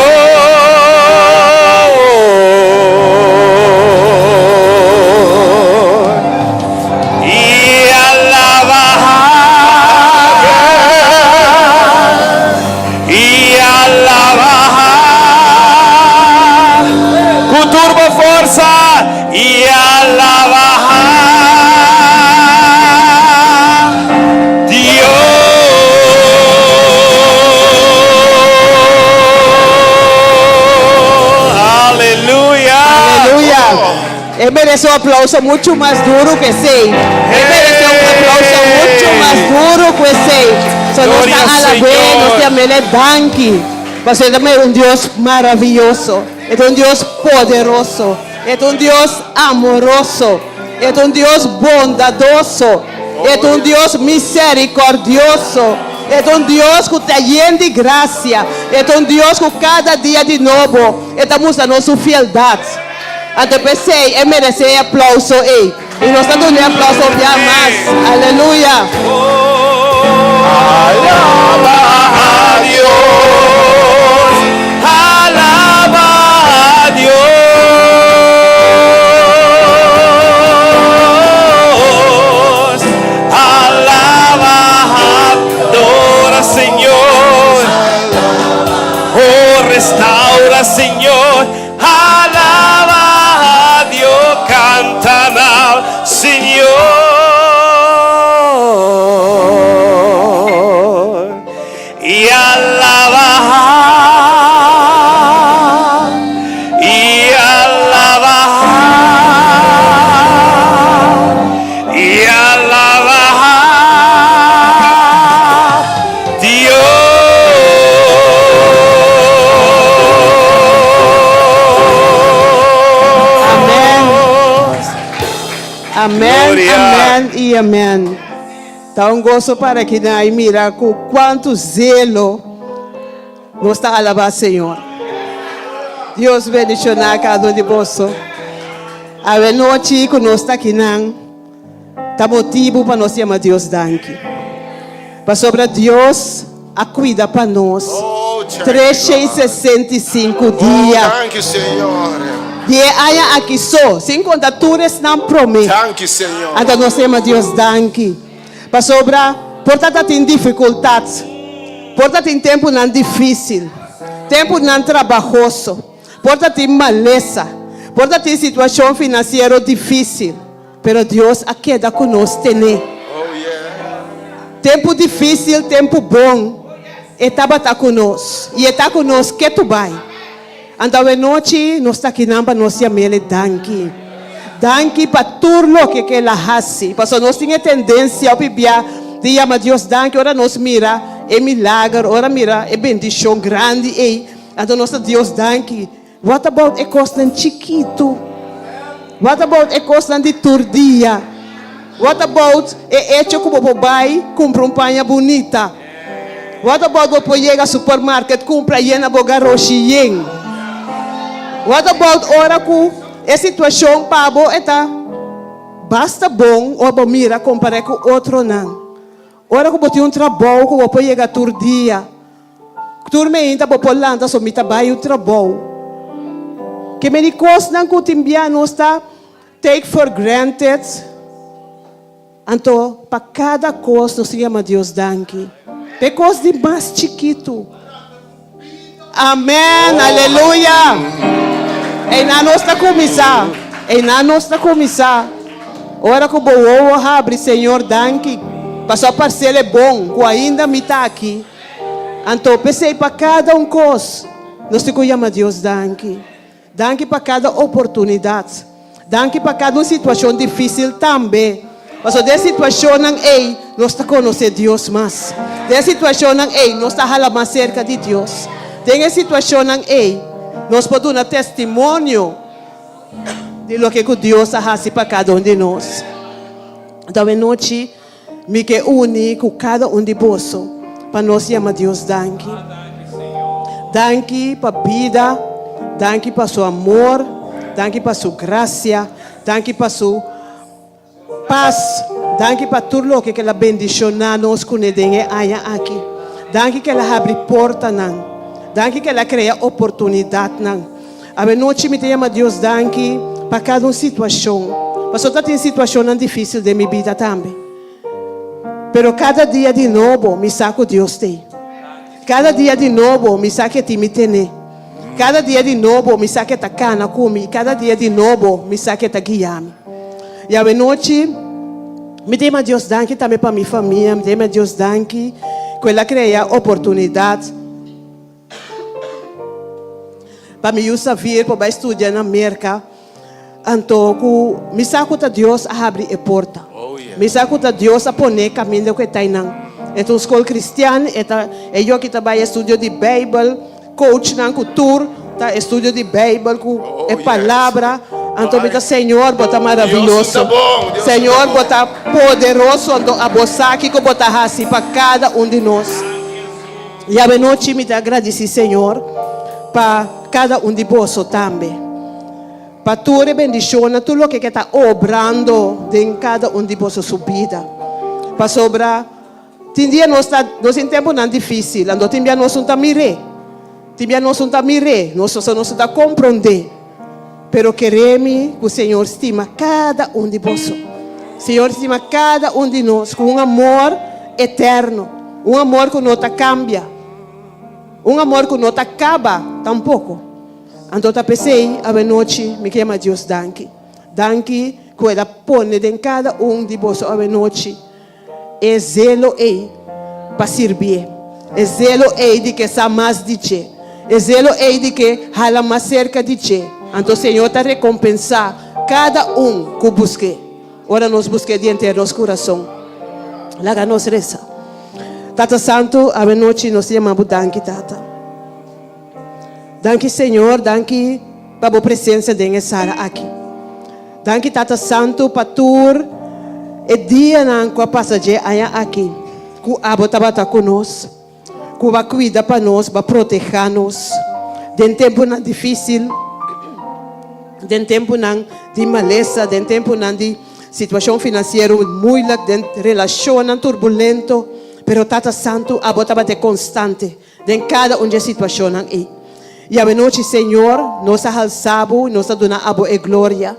Y alaba. Y alaba. Ku tur bo forsa. Y alaba. Dios. Aleluya. Aleluya. E merese un aplauso muchu mas duru ku esei. E merese un aplauso muchu mas duru ku esei. So nos Gloria ta al alab'é, Señor. nos ta yam'é danki. Pasobra e ta un Dios maravioso. E ta un Dios poderoso. E ta un Dios amoroso. E ta un Dios bondadoso. E ta un Dios miserikòrdioso. E ta un Dios ku ta yen di grasia. E ta un Dios ku kada dia di nobo e ta mustra nos su fieldat. Anto p'esei e meresé e aplauso ei. I nos ta duna e aplauso un bia mas. Aleluya! Alaba a Dios, alaba a Dios, alaba, adora Señor, oh restaura Señor, alaba a Dios, canta al Señor y alaba y alaba y alaba Dios. Amèn, Gloria. amèn i amèn. Ta un goso pa aki i mira ku kuantu zelo nos ta alabá Señor. Dios bendishoná kada un di boso. Awe nochi ku nos ta akinan, ta motibu pa nos yama Dios danki. Pasobra Dios a kuida pa nos. Oh, thank you, 365 Oh, dia. thank you, Señor. Di e aña aki so, sin konta tur esnan promé. Thank you, Señor. Anto nos ta yama Dios danki. Pasobra, por ta tin difikultat. Por ta tin tempunan difísil. Tempunan trabahoso. Por ta tin malesa. Por ta tin situashon finansiero difísil. Pero Dios a keda ku nos tene. Oh, yeah. Tempu difísil, tempu bon. E tabata ku nos. I e ta ku nos ketu bai. Anto awe nochi, nos ta akinan pa nos yam'é danki. Danki pa tur loke ku el a hasi. Pasobra nos tin e tendensia hopi bia di yama Dios danki ora nos mira e milager, ora mira e bendishon grandi ei. Anto nos ta Dios danki. What about e kosnan chikitu? What about e kosnan di tur dia? What about e echo ku bo por bai kumpra un paña bunita? What about bo por yega supermarket kumpra yena bo garoshi yen? What about ora ku e situashon pa bo e ta basta bon ora bo mira kompar'é ku otronan? Ora ku bo tin un trabou ku bo por yega tur dia? Tur meinta bo por lanta so mi ta bai un trabou. Ke meni kosnan ku tin bia nos ta take for granted. Anto pa kada kos nos tin yama Dios danki. Pa e kos di mas chikitu. Amen, aleluya. Einan nos ta kuminsá. Einan nos ta kuminsá. Ora ku bo wowo habri, Señor, danki. Pasobra parsel e bon ku ainda mi ta aki. Anto p'esei pa kada un kos nos tin ku yama Dios danki. Danki pa kada oportunidat. Danki pa kada un situashon difísil tambe. Pasobra den e situashonnan ei nos ta konosé Dios mas. Den e situashonnan ei nos ta hala mas serka di Dios. Den e situashonnan ei nos por duna testimonio di loke ku Dios a hasi pa kada un di nos. Anto awenochi Mi ke uni ku kada un di boso pa nos yama Dios danki. Danki pa bida, danki pa su amor, danki pa su grasia, danki pa su pas, danki pa tur loke ku el a bendishoná nos kuné den e aña aki. Danki ku el a habri portanan, danki ku el a krea oportunidatnan. Awenochi mi ta yama Dios danki pa kada un situashon, pasobra ta tin situashonnan difísil den mi bida tambe. Pero kada dia di nobo mi sa ku Dios t'ei. Kada dia di nobo mi sa ku e tin mi tene. Kada dia di nobo mi sa ku e ta kana ku mi i kada dia di nobo mi sa ku e ta guia mi. I awenochi mi ta yama Dios danki tambe pa mi famia, mi ta yama Dios danki ku el a krea oportunidat. Pa mi yu Xavier por bai studia na Merca, anto cu mi sa cu ta Dios a habri e porta. Mi sa cu ta Dios a pone caminda cu e tainan. E ta un scol cristian, e ta e yoki ta bai estudio di Bijbel, coachnan cu tur ta estudio di Bijbel cu e palabra. Anto mi ta Señor bo ta maraviyoso. Señor bo ta poderoso, anto abo sa kico bo ta haci pa cada un di nos. I awenochi mi ta gradisí Señor pa kada un di boso tambe, pa tur e bendishonnan, tur loke ke ta obrando den kada un di boso su bida. Pasobra tin dia nos ta, nos tin tempunan difísil, anto tin bia nos no ta mir'é, tin bia nos no ta mir'é, nos nos no ta komprondé. Pero kere mi ku Señor stima kada un di boso. Señor stima kada un di nos ku un amor eterno, un amor ku no ta kambia, un amor ku no ta kaba tampoko. Anto ta p'esei awenochi mi ke yama Dios danki. Danki ku el a pone den kada un di boso awenochi E zelo ei pa sirbié. E zelo ei di ke sa mas di dje. E zelo ei di ke hala mas serka di dje. Anto Señor ta rekompensá kada un ku busk'é. Ora nos busk'é di henter nos kurason. Laga nos resa. Tata Santu, awenochi nos ta yama bo danki, Tata. Danki, Señor, danki pa bo presensia den e sala aki. Danki Tata Santu pa tur e dianan ku a pasa dje aña aki ku abo tabata ku nos, ku bo a kuida pa nos, bo a proteha nos den tempunan difisil, den tempunan di malesa, den tempunan di situashon finansiero muilik, den relashonnan turbulento, pero Tata Santu abo tabata e konstante. Den kada un dje situashonnan ei. I awenochi, Señor, nos a halsa Bo i nos a duna Abo e gloria,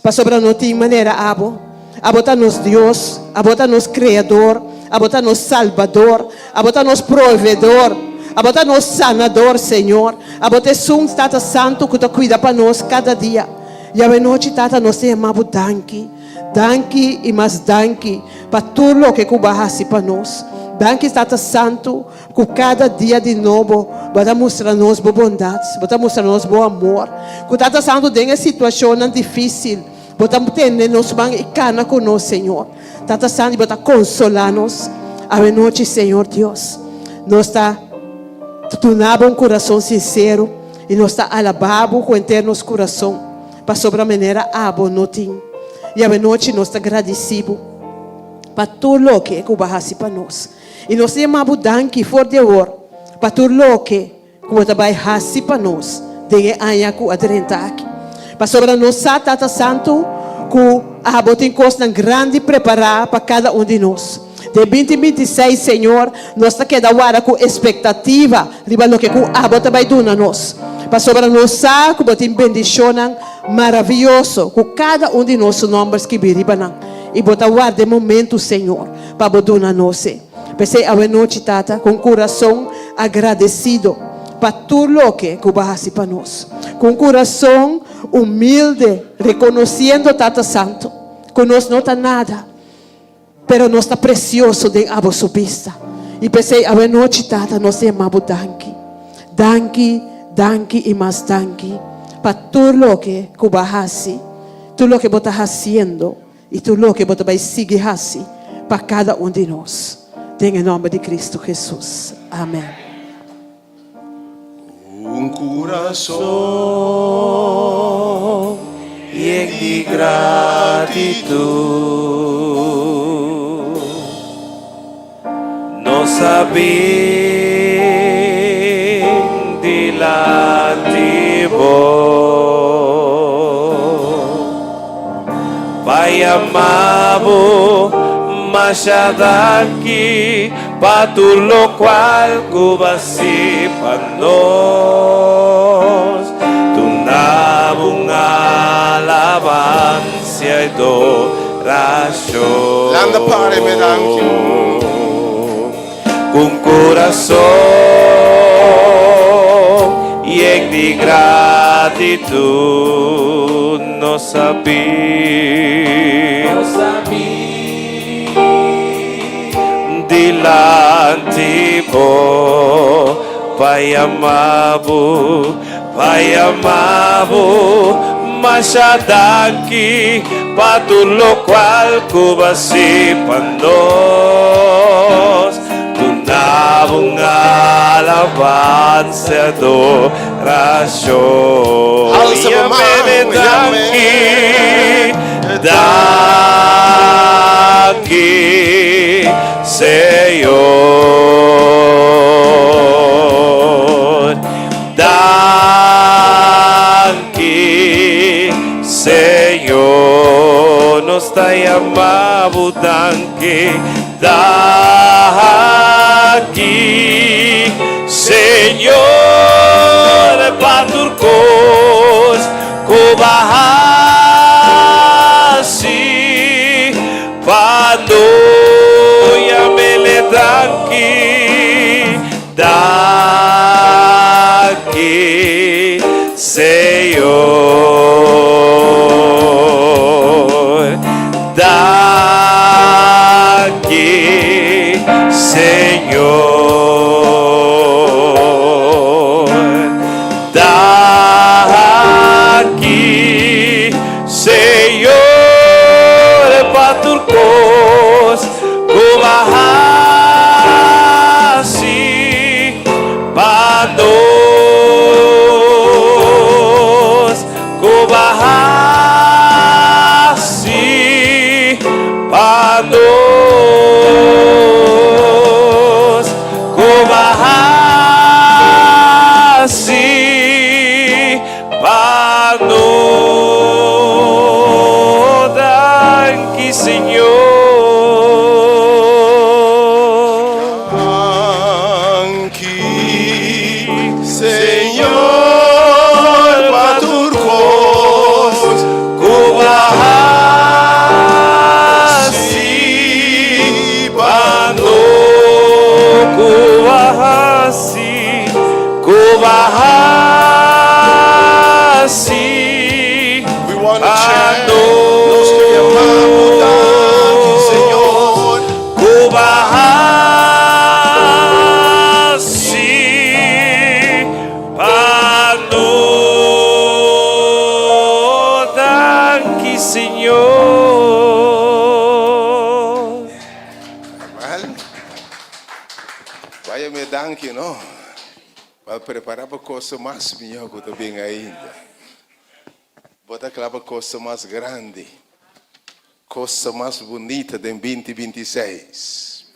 pasobra no tin manera Abo. Abo ta nos Dios, Abo ta nos Kreador, Abo ta nos Salbador, Abo ta nos Proveedor, Abo ta nos Sanador, Señor. Abo ta esun, Tata Santu, ku ta kuida pa nos kada dia. I awenochi, Tata, nos ta yama Bo danki. Danki i mas danki pa tur loke ku Bo a hasi pa nos. Danki, Tata Santu. Ku kada dia di nobo bo ta mustra nos bo bondat, bo ta mustra nos bo amor. Ku Tata Santu den e situashonnan difísil. Bo ta tene nos man i kana ku nos, Señor. Tata Santu, bo ta konsolá nos awe nochi, Señor Dios. Nos ta duna bo un kurason sinsero i nos ta alabá bo ku henter nos kurason, pasobra manera abo no tin. I awe nochi nos ta gradisí bo pa tur loke ku bo a hasi pa nos. I nos ta yama bo danki for di awor pa tur loke Ku bo ta bai hasi pa nos den e aña ku a drenta aki. Pasobra nos sa, Tata Santu, ku abo tin kosnan grandi prepará pa kada un di nos. Den binti 26, Señor, nos ta keda wara ku espektativa riba loke ku abo ta bai duna nos. Pasobra nos sa ku bo tin bendishonnan maravioso ku kada un di nos su nòmber skibí riba nan. I bo ta warda e momentu, Señor, pa bo duna nos e. P'esei awenochi, Tata, ku un kurason agradesido pa tur loke ku bo a hasi pa nos, ku un kurason humilde, rekonosiendo, Tata Santu, ku nos no ta nada, pero nos ta presioso den abo su bista. I p'esei awenochi, Tata, nos ta yama bo danki. Danki, danki i mas danki pa tur loke ku bo a hasi, tur loke bo ta hasiendo. I tur loke bo ta bai sigui hasi pa kada un di nos. Den e nòmber di Kristu Hesus. Amèn. Un kurason yen di gratitut. Nos a bin dilanti bo pa yama bo masha danki pa tur lokual ku bo a hasi pa nos. Duna bo un alabansia i Rasho. Landa pare me danki. Ku un kurason yen di gratitut nos a bin dilanti bo pa yama bo. Pa yama bo masha danki pa tur lokual ku bo a hasi pa nos. Duna bo un alabansa i adorashon. Alsa bo man, Yam'e yam'e danki, danki, Señor. Danki, Señor, nos ta yama bo danki. Danki, Señor, pa tur kos ku bo a hasi pa nos. Yam'e danki. Danki, Señor. Danki, Señor. Danki, Señor, pa tur kos ku bo a hasi pa nos, ku bo a hasi pa nos, ku bo a hasi Pa nos danki Señor. Danki Señor pa tur kos ku bo a hasi pa nos, ku bo a hasi. Ku bo a hasi We wanna pa chant. Nos ke yama bo danki, nos. Señor. Ku bo a hasi pa nos. Danki, Señor. Wel, vaya mi danki, no? Pa prepara pa cosa mas mihó ku ta bin ainda. Bo ta kla pa cosa mas grandi, cosa mas bunita den 2026.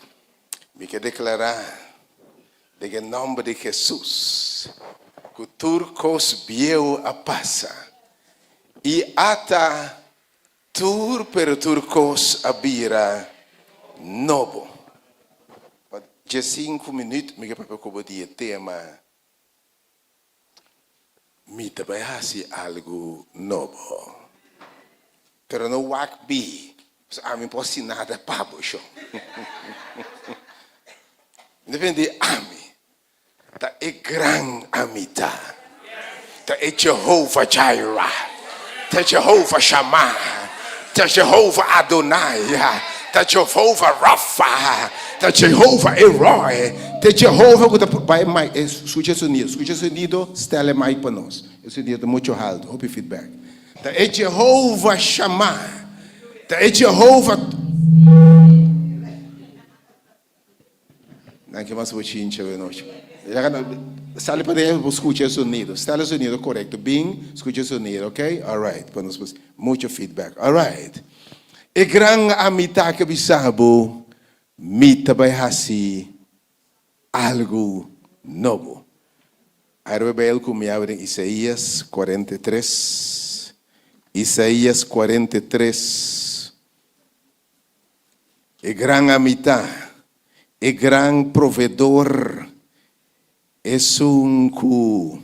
Mi ke deklará den e nòmber di Hesus ku tur kos bieu a pasa i ata tur pero tur kos a bira nobo. Pa diesinku minüt mi ke papia ku bo di e tema Mi ta bai hasi algu nobo. Pero no wak bi, pasobra ami por hasi nada pa bo, sho. Depende di ami. Ta e gran ami ta. Ta e Jehovah Jireh. Ta Jehovah Shammah. Ta Jehovah Adonai. Ta Jehovah Rapha. Ta Jehovah El Roi. Ta Jehovah ku ta bai mic. Skucha e sonido. Skucha e sonido. Stel e mic pa nos. E sonido ta mucho halto. Hopi feedback. Ta e Jehovah Shammah. Ta e Jehovah. Nan ke mas bochincha awe nochi. Sali pa den bo skucha e sonido. Stel e sonido korekto. Bin skucha e sonido, ok? Alright. Pa nos mucho feedback. Alright. E gran amita ke bisa bo, mi ta bai hasi algu nobo. Arobe bai el ku mi abri den Isaías 43. Isaías 43. E gran Amita, e gran Proveedor, esun ku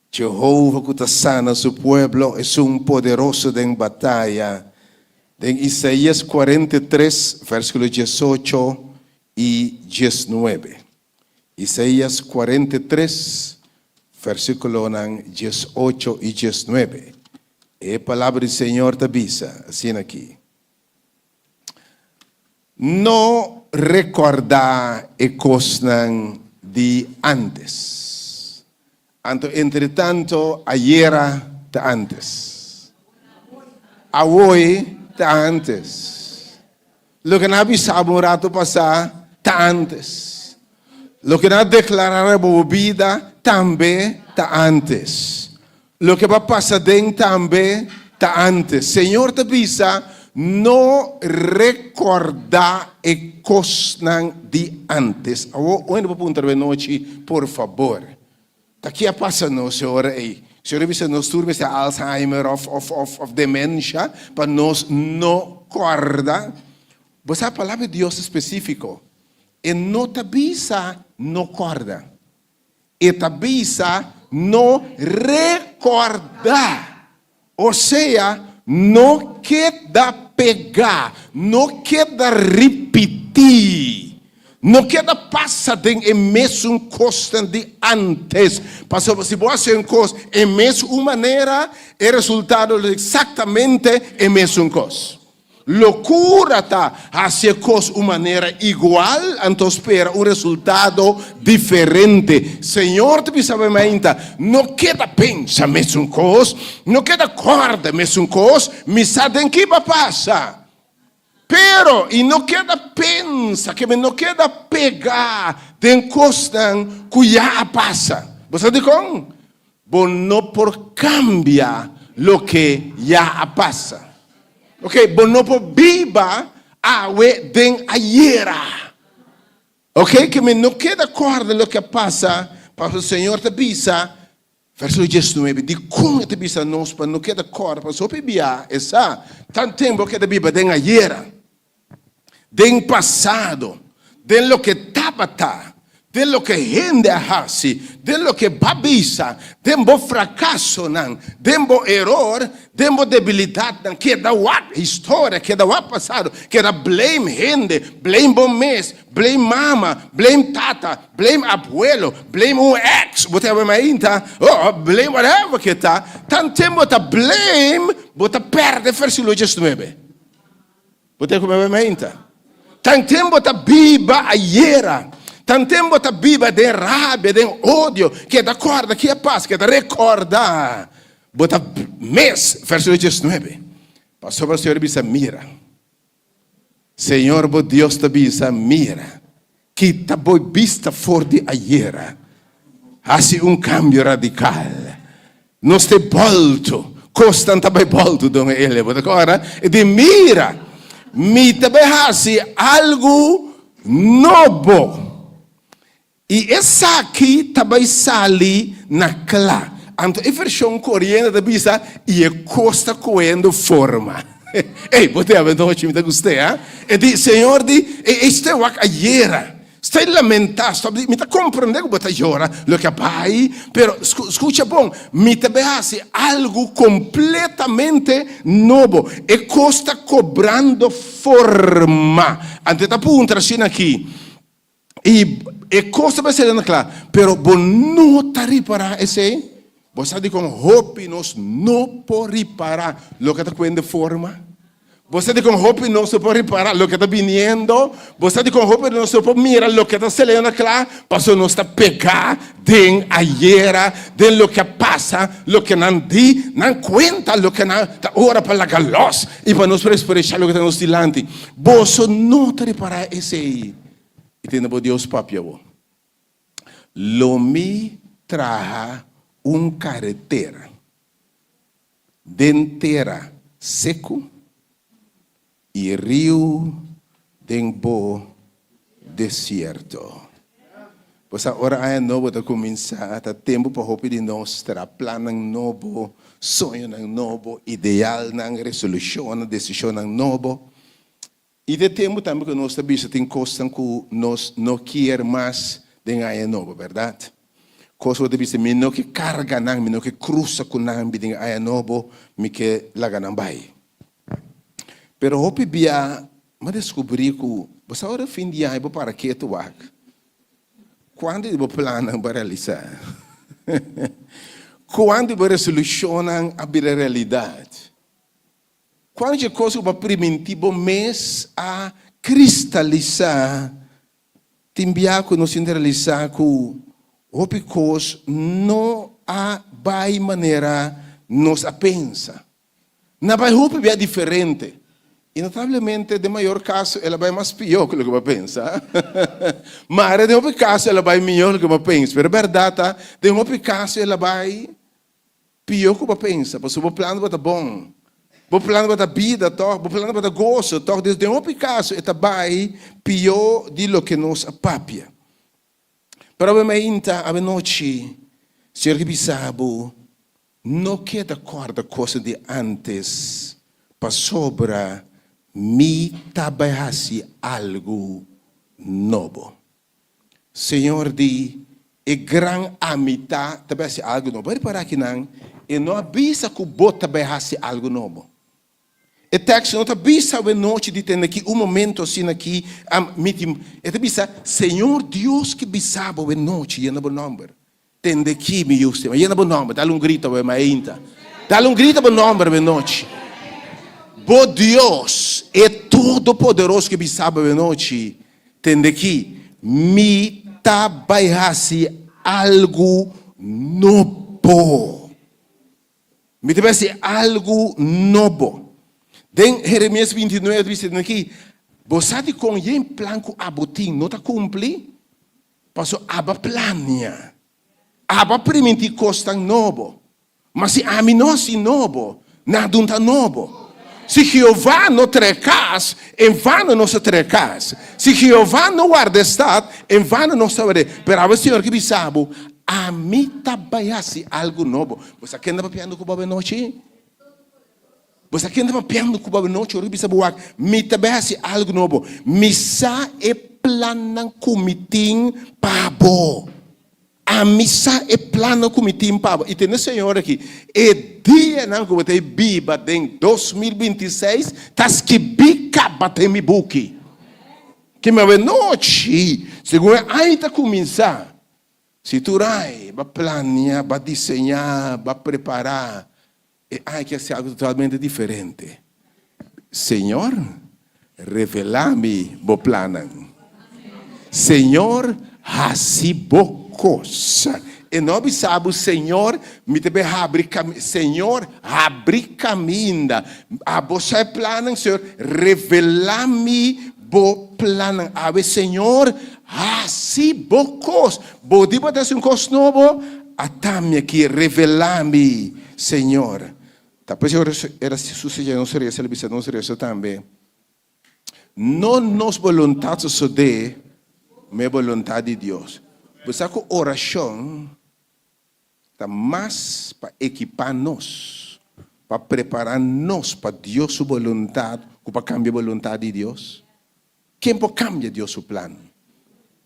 Jehova ku ta sana su pueblo, esun poderoso den bataya. Den Isaías 43, versíkulo 18 i 19. Isaías 43, versíkulonan 18 i 19. E palabra di Señor ta bisa asina aki. No rekordá e kosnan di ántes. Anto entretanto ayera ta ántes. Awoi ta ántes. Loke nan a bisa bo un rato pasá ta ántes. Loke nan a deklará riba bo bida tambe ta ántes. Loke bo a pasa den tambe ta ántes. Señor ta bisa, No rekordá e kosnan di ántes. Awor, un hende por puntra bo e nochi, Por fabor, ta ki a pasa nos e ora ei? Señor a bisa nos tur mester Alzheimer òf òf òf òf demensha pa nos no kòrda. Bo sa palabra di Dios ta spesífiko. E no ta bisa no kòrda. E ta bisa no rekordá, osea no keda pegá, no keda ripití, no keda pasa den e mesun kosnan di ántes. Pasobra si bo hasi un kos e mes un manera, e resultado lo ta eksaktamente e mesun kos. Lokura ta hasi e kos un manera igual anto spera un resultado diferente. Señor ta bisa bo mainta, no keda pensa mesun kos, no keda kòrda mesun kos, mi sa den ki bo a pasa. Pero i no keda pensa, ke mi no keda pega den kosnan ku ya a pasa. Bo sa dikon? Bo no por kambia loke ya a pasa. Ok, bo no por biba awe den ayera. Ok, ke mi no keda kòrda loke a pasa, pasobra Señor ta bisa, versíkulo diesnuebe, dikon e ta bisa nos pa no keda kòrda? Pasobra hopi bia e sa, tan tempu bo keda biba den ayera. Den pasado, den loke tabata, den loke hende a hasi, den loke b'a bisa, den bo frakasonan, den bo eror, den bo debilidatnan, keda wak historia, keda wak pasado, keda blame hende, blame bo mes, blame mama, blame tata, blame abuelo, blame un ex, bo ta yama mainta, oh, blame whatever ke ta, tanten bo ta blame, bo ta perde versiculo 19. Bo ta kume bo meinta. Tanten bo ta biba ayera, tanten bo ta biba den rabia, den odio, keda kòrda ki a pasa, keda rekòrda bo ta mes, versíkulo 19. Pasobra Señor a bisa, Mira. Señor bo Dios ta bisa, Mira, kita bo bista for di ayera, hasi un kambio radikal. Nos ta bolto, kosnan ta bai bolto, don Elia, bo ta kòrda? E di, Mira, mi ta bai hasi algu nobo. I esaki ta bai sali na kla. Anto e vershon koriente ta bisa, I e kos ta koendo forma. Ey, bo te avenochi, mi ta gust'é, ha? E di, Señor di, e este wak ayera. Stay lamentá, stop di, mi ta komprendé ku bo ta yora loke a bai, pero skucha bon, mi ta bai hasi algu kompletamente nobo. E kos ta kobrando forma. Anto e ta puntra asina aki, I e kos ta bai na kla, pero bo no ta ripará esei? Bo sa dikon hopi nos no por ripará loke ta kuende forma? Bo sa dikon hopi nos no por ripará loke ta biniendo? Bo sa dikon hopi nos no por mira loke ta saliendo na kla? Pasobra nos ta pegá den ayera, den loke a pasa, loke nan di, nan kuenta loke nan ta ora pa laga lòs i pa nos por eksperenshá loke ta nos dilanti. Boso no ta ripará esei? I tende bo Dios papia bo, Lo mi traha un karetera den tera seku i riu den bo desierto. Bo sa ora aña nobo ta kuminsá, ta tempu pa hopi di nos traha plannan nobo, soñonan nobo, idealnan, resolushonnan, desishonnan nobo. I ta e tempu tambe ku nos ta bisa tin kosnan ku nos no kier mas den aña nobo, bèrdat? Kos ku bo ta bisa, mi no ke karga nan, mi no ke krusa ku nan den aña nobo, mi ke laga nan bai. Pero hopi bia mi a deskubrí ku bo sa ora fin di aña bo para ketu wak, kuantu di bo plannan bo a realisá? Kuantu di bo resolushonnan a bira realidat? Cual dje cos cu bo a priminti bo mes a cristalisa? Tin bia cu nos tin di realisa cu hopi cos no a bay manera nos a pensa. Na bay hopi bia diferente. Y notablemente den mayor caso el a bay mas pio cu loke bo a pensa. Mare den hopi caso el a bay miyor loke bo a pensa. Pero e berdad ta den hopi caso el a bay Pió ku bo pensa, pasobra bo plan tabata bon. Bo plan tabata bida tòg, bo plan tabata goso tòg. Dus den hopi kaso e ta bai pió di loke nos a papia. Pero awe mainta, awe nochi, Señor ke bisa bo, No keda kòrda kosnan di ántes, pasobra mi ta bai hasi algu nobo. Señor di, E gran ami ta ta bai hasi algu nobo. Bo a ripará kinan? E no a bisa ku bo ta bai hasi algu nobo. E teksto no ta bisa awe nochi di tende ki un momento asina ki mi tin. E ta bisa, Señor Dios ki bisa bo awe nochi yena bo nòmber. Tende ki, mi yu stima. Yena bo nòmber. Dal un grito awe mainta. Dal un grito bo nòmber awe nochi. Bo Dios, e Todopoderoso ki bisa bo awe nochi, Tende ki, mi ta bai hasi algu nobo. Mi ta bai hasi algu nobo. Den Jeremias 29 ta bisa aki, Bo sa dikon yen plan ku abo tin no ta kumpli? Pasobra abo a plania, abo a primintí kosnan nobo. Ma si ami no hasi nobo, nada un ta nobo. Si Jehová no trae kas, en vano nos a trae kas. Si Jehová no warda e stat, en vano nos ta ward'é. Pero awe Señor ke bisa bo, Ami ta bai hasi algu nobo. Bo sa ken ta papiando ku bo awe nochi? Bo sa ken ta papiando ku bo awe nochi ora ku bisa bo wak, Mi ta bai hasi algu nobo. Mi sa e plannan ku mi tin pa bo. Ami sa e plannan ku mi tin pa bo. I tende Señor aki, e dianan ku bo ta biba den 2026 ta skibí kaba den mi buki. Ke mi awenochi, segun e aña ta kuminsá, si tur ai bo a plania, bo a diseñá, bo a prepará, e aña ke a ser algu totalmente diferente. Señor, revelá mi bo plannan. Señor, hasi bo kos. E no a bisa bo, Señor, mi ta bai habri kaminda. Señor, habri kaminda. Abo sa e plannan, Señor, revelá mi. Bo plannan awe Señor hasi bo kos bo di bo ta hasi un kos nobo ata mi aki revela mi Señor ta por eso era sucede nos resa el bisa nos resa tambe no nos boluntad sosode ma e boluntad di Dios bo sa ku orashon Ta mas pa ekipá nos, pa prepará nos pa Dios su boluntat ku pa kambia boluntat di Dios. Ken por kambia Dios su plan?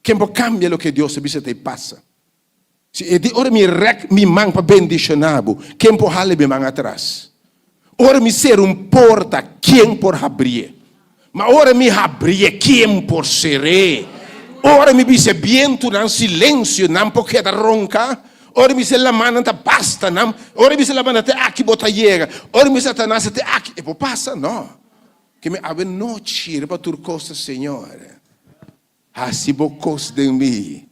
Ken por kambia loke Dios a bisa ta e pasa? Si e di ora mi rèk mi man pa bendishoná bo, ken por hala mi man atras? Ora mi sera un porta, ken por habrié? Ma ora mi habrié, ken por ser'é? Ora mi bisa e bientunan silensio, nan por keda ronka? Ora mi bisa e lamannan ta basta, nan, ora mi bisa e lamannan te aki bo ta yega, ora mi bisa Satanas te aki, e por pasa? No. Ke mi awe nochi riba tur kos ta Señor. Hasi bo kos den mi.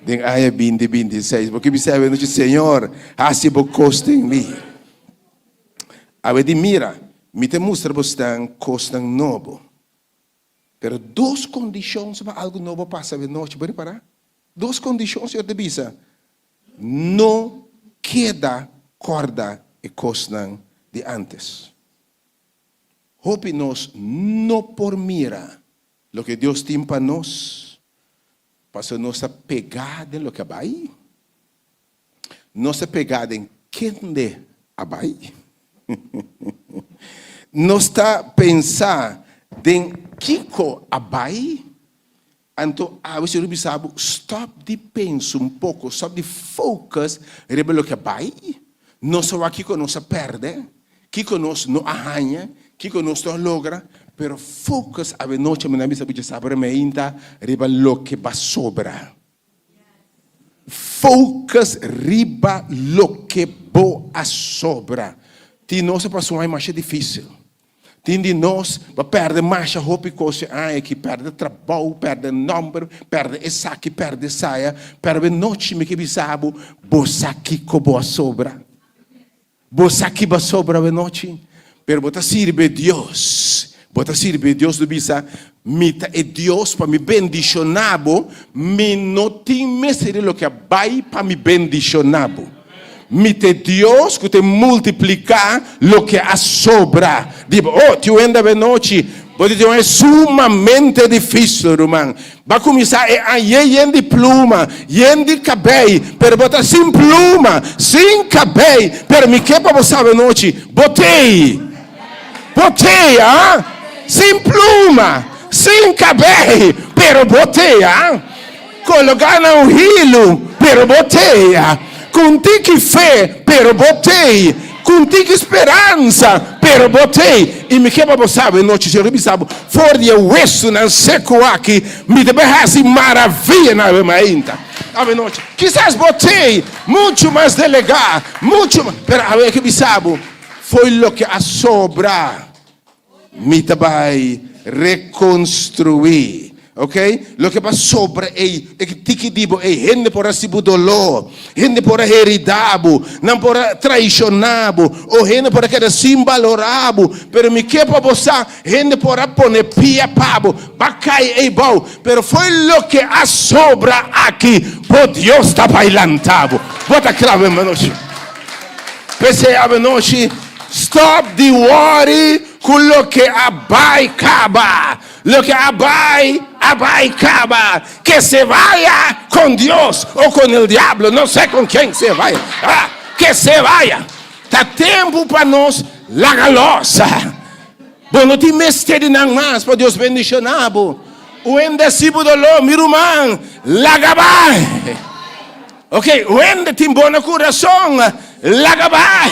Den aña binti 26. Bo ke bisa awe nochi, Señor, hasi bo kos den mi. Awe di mira, mi ta mustra bosnan kosnan nobo. Pero dos kondishon so pa algu nobo pasa awe nochi. Bo ripará? Dos kondishon Señor ta bisa. No keda kòrda e kosnan di ántes. Hopi nos no por mira Loke Dios tin pa nos, pasobra nos ta pegá den loke a bai. Nos ta pegá den kende a bai. Nos ta pensa den kiko a bai. Anto awe Señor bisa bo, stòp di pensa un poko, stòp di focus riba loke a bai. Nos a wak kiko nos a pèrdè. Kiko nos no a haña, kiko nos no a logra, pero focus avenochi mi na bisa bo djasabra meinta riba loke ba sobra. Focus riba loke bo a sobra. Tin nos a pasa un aña masha dificil. Tin di nos ba perde masha hopi cos e aña aki, perde trabou, perde nomber, perde esaki, perde esaya, pero avenochi mi ke bisa bo, bo sa kiko bo a sobra. Bo sa ki bo a sobra awenochi, pero bo ta sirbi e Dios. Bo ta sirbi e Dios lo bisa, Mi ta e Dios pa mi bendishoná bo, mi no tin mester di loke a bai pa mi bendishoná bo. Mi ta e Dios ku ta multipliká loke a sobra di bo. Oh, tin un hende awenochi, bo di tin un sumamente difísil, ruman. Bo a kuminsá e aña yen di pluma, yen di kabei, pero bo ta sin pluma, sin kabei. Pero mi ke pa bo sa anochi, bo t'ei. Bo t'ei, ah? Sin pluma, sin kabei, pero bo t'ei, ah? Kologá na un hilu, pero bo t'ei, ah? Ku un tiki fe, pero bo t'ei. Ku un tiki speransa, pero bo t'ei. I mi ke pa bo sabi anochi, Señor a bisa bo, for di e wesunan seku aki, mi ta bai hasi maravianan awe mainta, awe nochi. Kisas bo t'ei muchu mas delegá, muchu mas, pero awe ke bisa bo, fo'i loke a sobra. Mi ta bai rekonstruí. Ok? Loke pa sobra ei, e tiki di bo ei, hende por hasi bo doló, hende por a heridá bo, nan por a traishoná bo, o hende por a keda sin balorá bo. Pero mi ke pa bo sa, hende por a pone pia pa bo, ba kai ei bou, pero fo'i loke a sobra aki, bo Dios ta bai lanta bo. Bo ta kla awe manochi? P'esei awe nochi, stòp di wòri ku loke a bai kaba. Loke a bai, a bai kaba. Ke se vaya kon Dios o kon el diablo, no sé kon ken se vaya. Ah, ke se vaya. Ta tempu pa nos laga lòs. Bo no tin mester di nan mas pa Dios bendishoná bo. Un hende hasi bo doló, mi ruman, laga bai. Ok, hende tin bo na kurason, laga bai.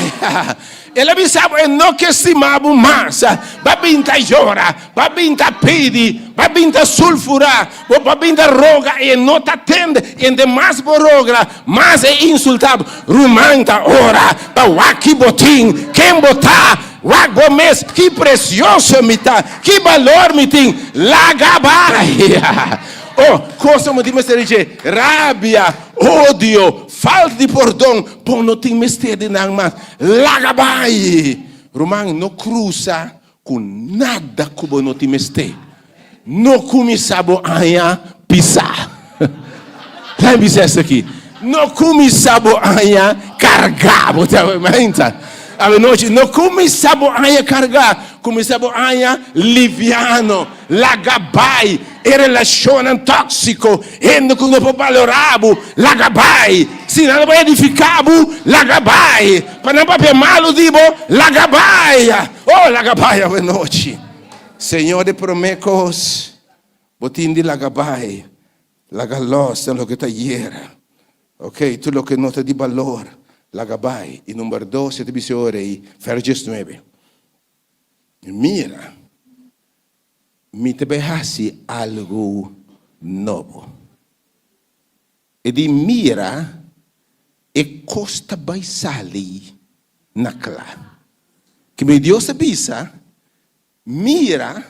El a bisa bo e no ke stima bo mas. Ba bin ta yora, ba bin ta pidi, ba bin ta sulfura, bo ba bin ta roga i e no ta tende. I ente mas bo roga, mas e insulta bo. Ruman ta ora pa wak ki bo tin, ken bo ta, wak bo mes, ki presioso mi ta, ki balor mi tin, laga bai. Oh, cosa bo tin mester di dje? Rabia, odio, falta di pordon, bo no tin mester di nan mas. Laga bai! Ruman, no crusa cu nada cu bo no tin mester. No kuminsá bo aña pisá. Laat mi bisa esaki. No kuminsá bo aña kargá. Bo ta menta. Awenochi, no kuminsá bo aña kargá. Kuminsá bo aña liviano. Laga bai e relashonnan tóksiko, hende ku no por balorá bo, laga bai. Si nan no por edifiká bo, laga bai. Pa nan papia malu di bo, laga bai. Oh, laga bai awenochi. Señor di promé kos, bo tin di laga bai, laga lòs den loke ta yera. Ok, tur loke no ta di balor, laga bai. I number dos, e ta bisa e ora ei, vers diesnuebe, Mira, mi ta bai hasi algu nobo. E di, Mira, e kos ta bai sali na kla. Kibé Dios a bisa, Mira,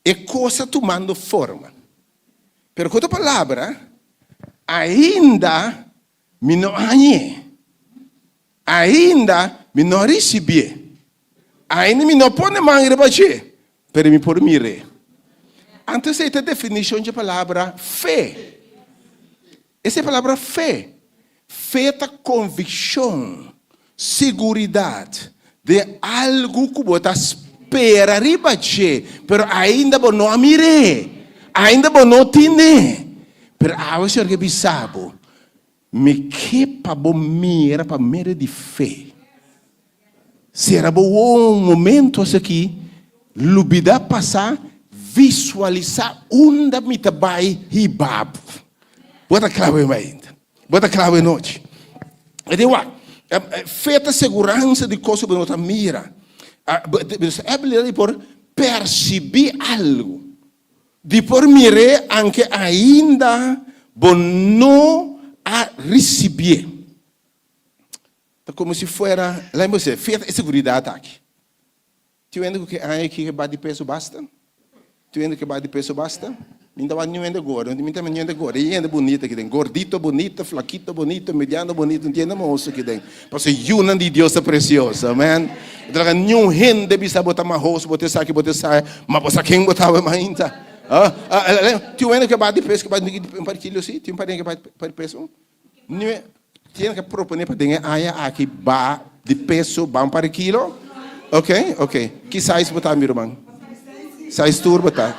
e kos ta tumando forma. Pero ku otro palabra, ainda mi no a hañ'é. Ainda mi no a risibié. Ainda mi no a pone man riba dje, pero mi por mir'é. Anto esei ta definishon dje palabra fe. Esei e palabra fe. Fe ta konvikshon, siguridat den algu ku bo ta spera riba dje, pero ainda bo no a mir'é, ainda bo no tin'é. Pero awe Señor ke bisa bo, Mi ke pa bo mira pa medio di fe. Sera bo wowo un momento asaki, lubida pasá, visualisá unda mi ta bai hiba bo. Bo ta kla awe mainta? Bo ta kla awe nochi? E di wak, fe ta seguransa di kos ku bo no ta mira. E abilidat di por persibí algu. Di por mir'é anke ainda bo no a risibié. Ta komo si fuera, laat mi bisa, fiat e seguridat aki. Tin hende ku ke aña aki ke ba di peso basta? Tin hende ke ba di peso basta? Mi ta wak niun hende gordo, mi ta mira niun hende gordo. E hende bunita aki den, gordito bunito, flakito bunito, mediano bunito, no tin hende mahoso aki den. Pasobra yunan di Dios ta presioso, amen. E ta laga niun hende bisa bo ta mahoso, bo ta esaki, bo ta esaya, ma bo sa ken bo ta awe mainta. Tin un hende ke ba di peso, ke ba di un par di kilo si? Tin un par di hende ke ba di peso? Niun tin hende ke propone pa den e aña aki ba di peso, ba un par di kilo? Ok, ok. Ki size bo ta mi ruman? Size tur bo ta?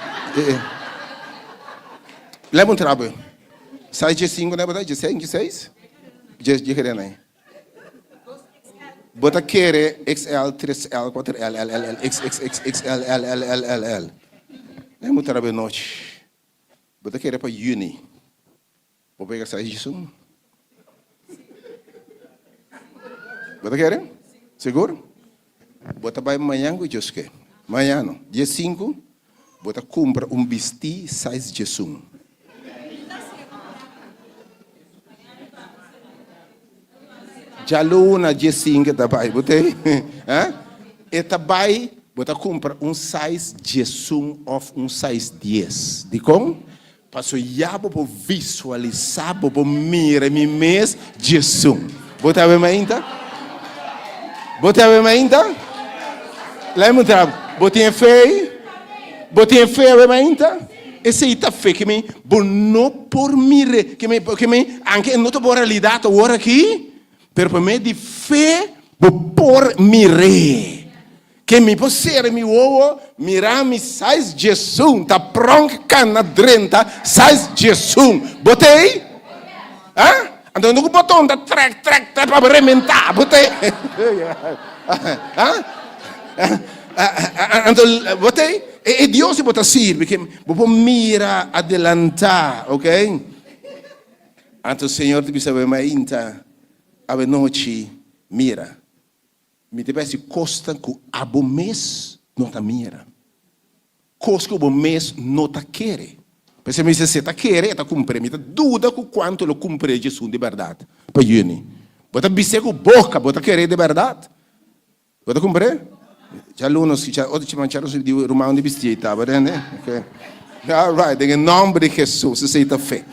Leba un trabo. Size diesinku bo ta? Dieseis, dieseis? Dje dje kere nai. Bo ta kere XL, 3L, 4L, L, L, L, X, X, X, X, L, L, L, L, L, L. Nai bo ta rabia nochi. Bo ta kere pa yüni. Bo pega size djesun? Bo ta kere? Sigur? Bo ta bai mañan ku Dios ke. Mañan no, dia sinku bo ta kumpra un bistí size djesun. Djaluna dia sinku e ta bai, bo ta ei? E ta bai, bo ta kumpra un size djesun òf un size dies. Dikon? Paso ya bo por visualisá, bo por mira mi mes djesun. Bo ta wema ainda? Bo ta wema ainda? Laat mi puntra bo, bo tin e fe ei? Bo tin e fe awema ainda? Esei ta fe ke mi bo no por mir'é, ke mi ke mi anke e no ta bo realidat awor aki, pero pa medio di fe bo por mir'é. Ke mi por sera mi wowo, mira mi sais djesun ta pronk kana drenta sais djesun. Bo ta ei? Ha? Anto no ku boton ta trek trek trek pa bo rementá. Bo ta ei? Ha? Anto bo ta ei? E Dios ku bo ta sirbi ke bo por mira adelantá, ok? Anto Señor ta bisa bo mainta awenochi, mira. Mi ta bai hasi kosnan ku abo mes no ta mira, kos ku bo mes no ta kere. P'esei mi bisa, si e ta kere, e ta kumpr'é. Mi ta duda ku kuantu lo kumpr'é djesun di bèrdat pa yüni. Bo ta bis'é ku boka, bo ta ker'é di bèrdat? Bo ta kumpr'é? Djaluna, otro siman djaru di ruman di bistié i tabata, hende? Ok. Alright, den e nòmber di Hesus, esei ta fe.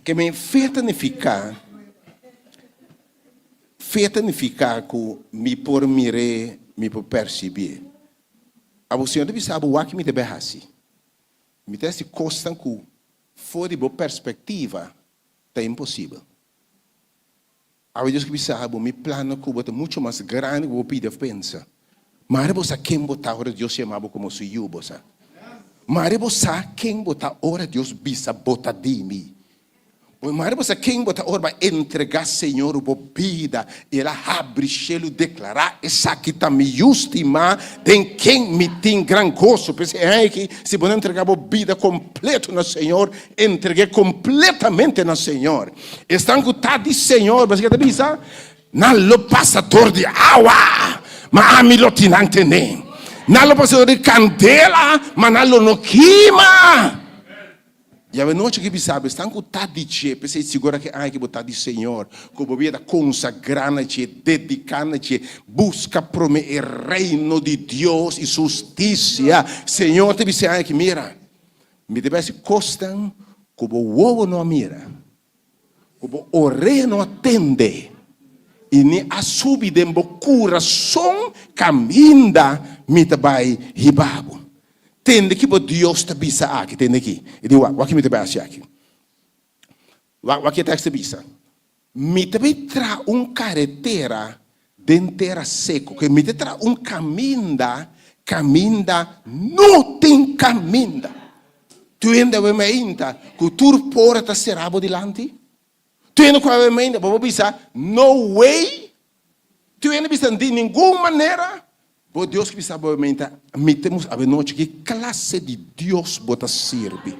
Ke mi fe ta nifiká? Fe ta nifiká ku mi por mir'é, mi por persibié. Abo Señor ta bisa bo wak mi ta bai hasi. Mi ta hasi kosnan ku for di bo perspektiva ta imposibel. Awe Dios ke bisa bo, mi plannan ku bo ta muchu mas grandi ku bo pidi òf pensa. Mare bo sa ken bo ta ora Dios yama bo komo su yu, bo sa. Mare bo sa ken bo ta ora Dios bisa bo ta di mi. Mare bo sa ken bo ta ora bo a entregá Señor bo bida i El a habri shelu deklará, Esaki ta mi Yu stimá, den ken mi tin gran goso. P'esei e aki, si bo no entregá bo bida kompleto na Señor, entreg'é kompletamente na Señor. Esnan ku ta di Señor, bo sa ke ta bisa? Nan lo pasa dor di awa, ma ami lo tin nan tene. Nan lo pasa dor di kandela, ma nan lo no kima. I awenochi ki bisa bo, esnan ku ta di dje, p'esei sigura ki aña ki bo ta di Señor, ku bo bida ta konsagrá na dje, dediká na dje, buska promé e reino di Dios i su hustisia. Señor ta bisa e aña ki, Mira, mi ta bai hasi kosnan ku bo wowo no a mira, ku bo orea no a tende, i ni a subi den bo kurason kaminda mi ta bai hiba bo. Tende ki bo Dios ta bisa aki, tende ki. E di, Wak, wak ki mi ta bai hasi aki. Wak, wak ki e tekst ta bisa. Mi ta bai traha un karetera den tera seku, ke mi ta traha un kaminda, kaminda no tin kaminda. Tur hende awe mainta ku tur pora ta será bo dilanti. Tur hende ku awe mainta bo por bisa, No way! Tur hende bisa, Di ningun manera! Bo Dios ki bisa bo awe mainta, mi ta mus awe nochi ki klase di Dios bo ta sirbi.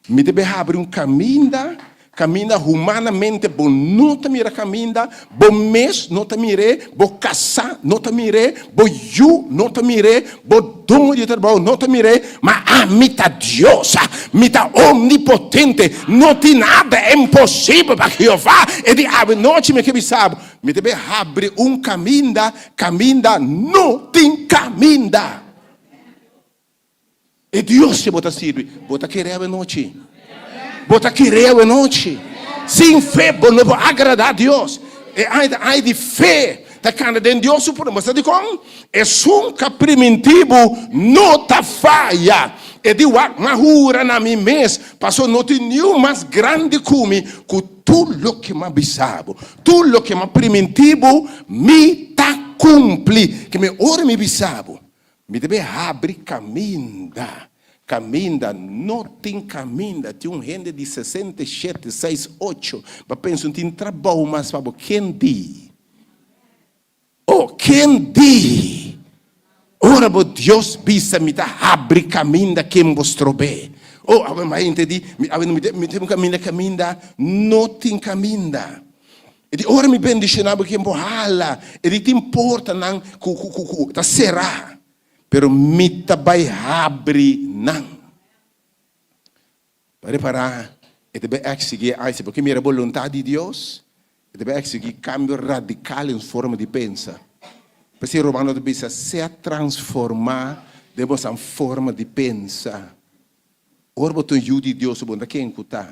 Mi ta bai habri un kaminda, kaminda humanamente bo no ta mira kaminda, bo mes no ta mir'é, bo kasá no ta mir'é, bo yu no ta mir'é, bo doño di trabou no ta mir'é, ma ami ta Dios, mi ta omnipotente, no tin nada imposibel pa Jehová. E di awe nochi mi ke bisa bo, mi ta bai habri un kaminda Kaminda no tin kaminda. E Dios ke bo ta sirbi, bo ta kere awenochi? Bo ta kere awenochi? Sin fe bo no por agradá Dios. E aña ta aña di fe, ta kanda den Dios su poder. Bo sa dikon? Esun ka primintí bo no ta faya. E di wak, m'a hura na mi mes, paso no tin niun mas grandi ku mi ku Tur loke m'a bisa bo, tur loke m'a primintí bo, mi ta kumpli. Ke mi ora mi bisa bo, mi debe habri kaminda. Kaminda, no tin kaminda. Tin un hende di 67, seis, ocho, bo a pensa no tin trabou mas pa bo. Ken di? Oh, ken di? Ora bo Dios bisa mi ta habri kaminda ken bo strob'é? Oh, awe mainte di, mi awe mi mi tin kaminda kaminda no tin kaminda. E di ora mi bendishoná bo ken bo hala, e di tin portanan ku ku ku ku ta será, pero mi ta bai habri nan. Pa repará, e ta bai eksigí e aisi. Bo ke mira boluntat di Dios? E ta bai eksigí kambio radikal den forma di pensa. P'esei Romano ta bisa, Sea transformá den boso forma di pensa. Ora bo ta un yu di Dios, bo no ta ken ku ta.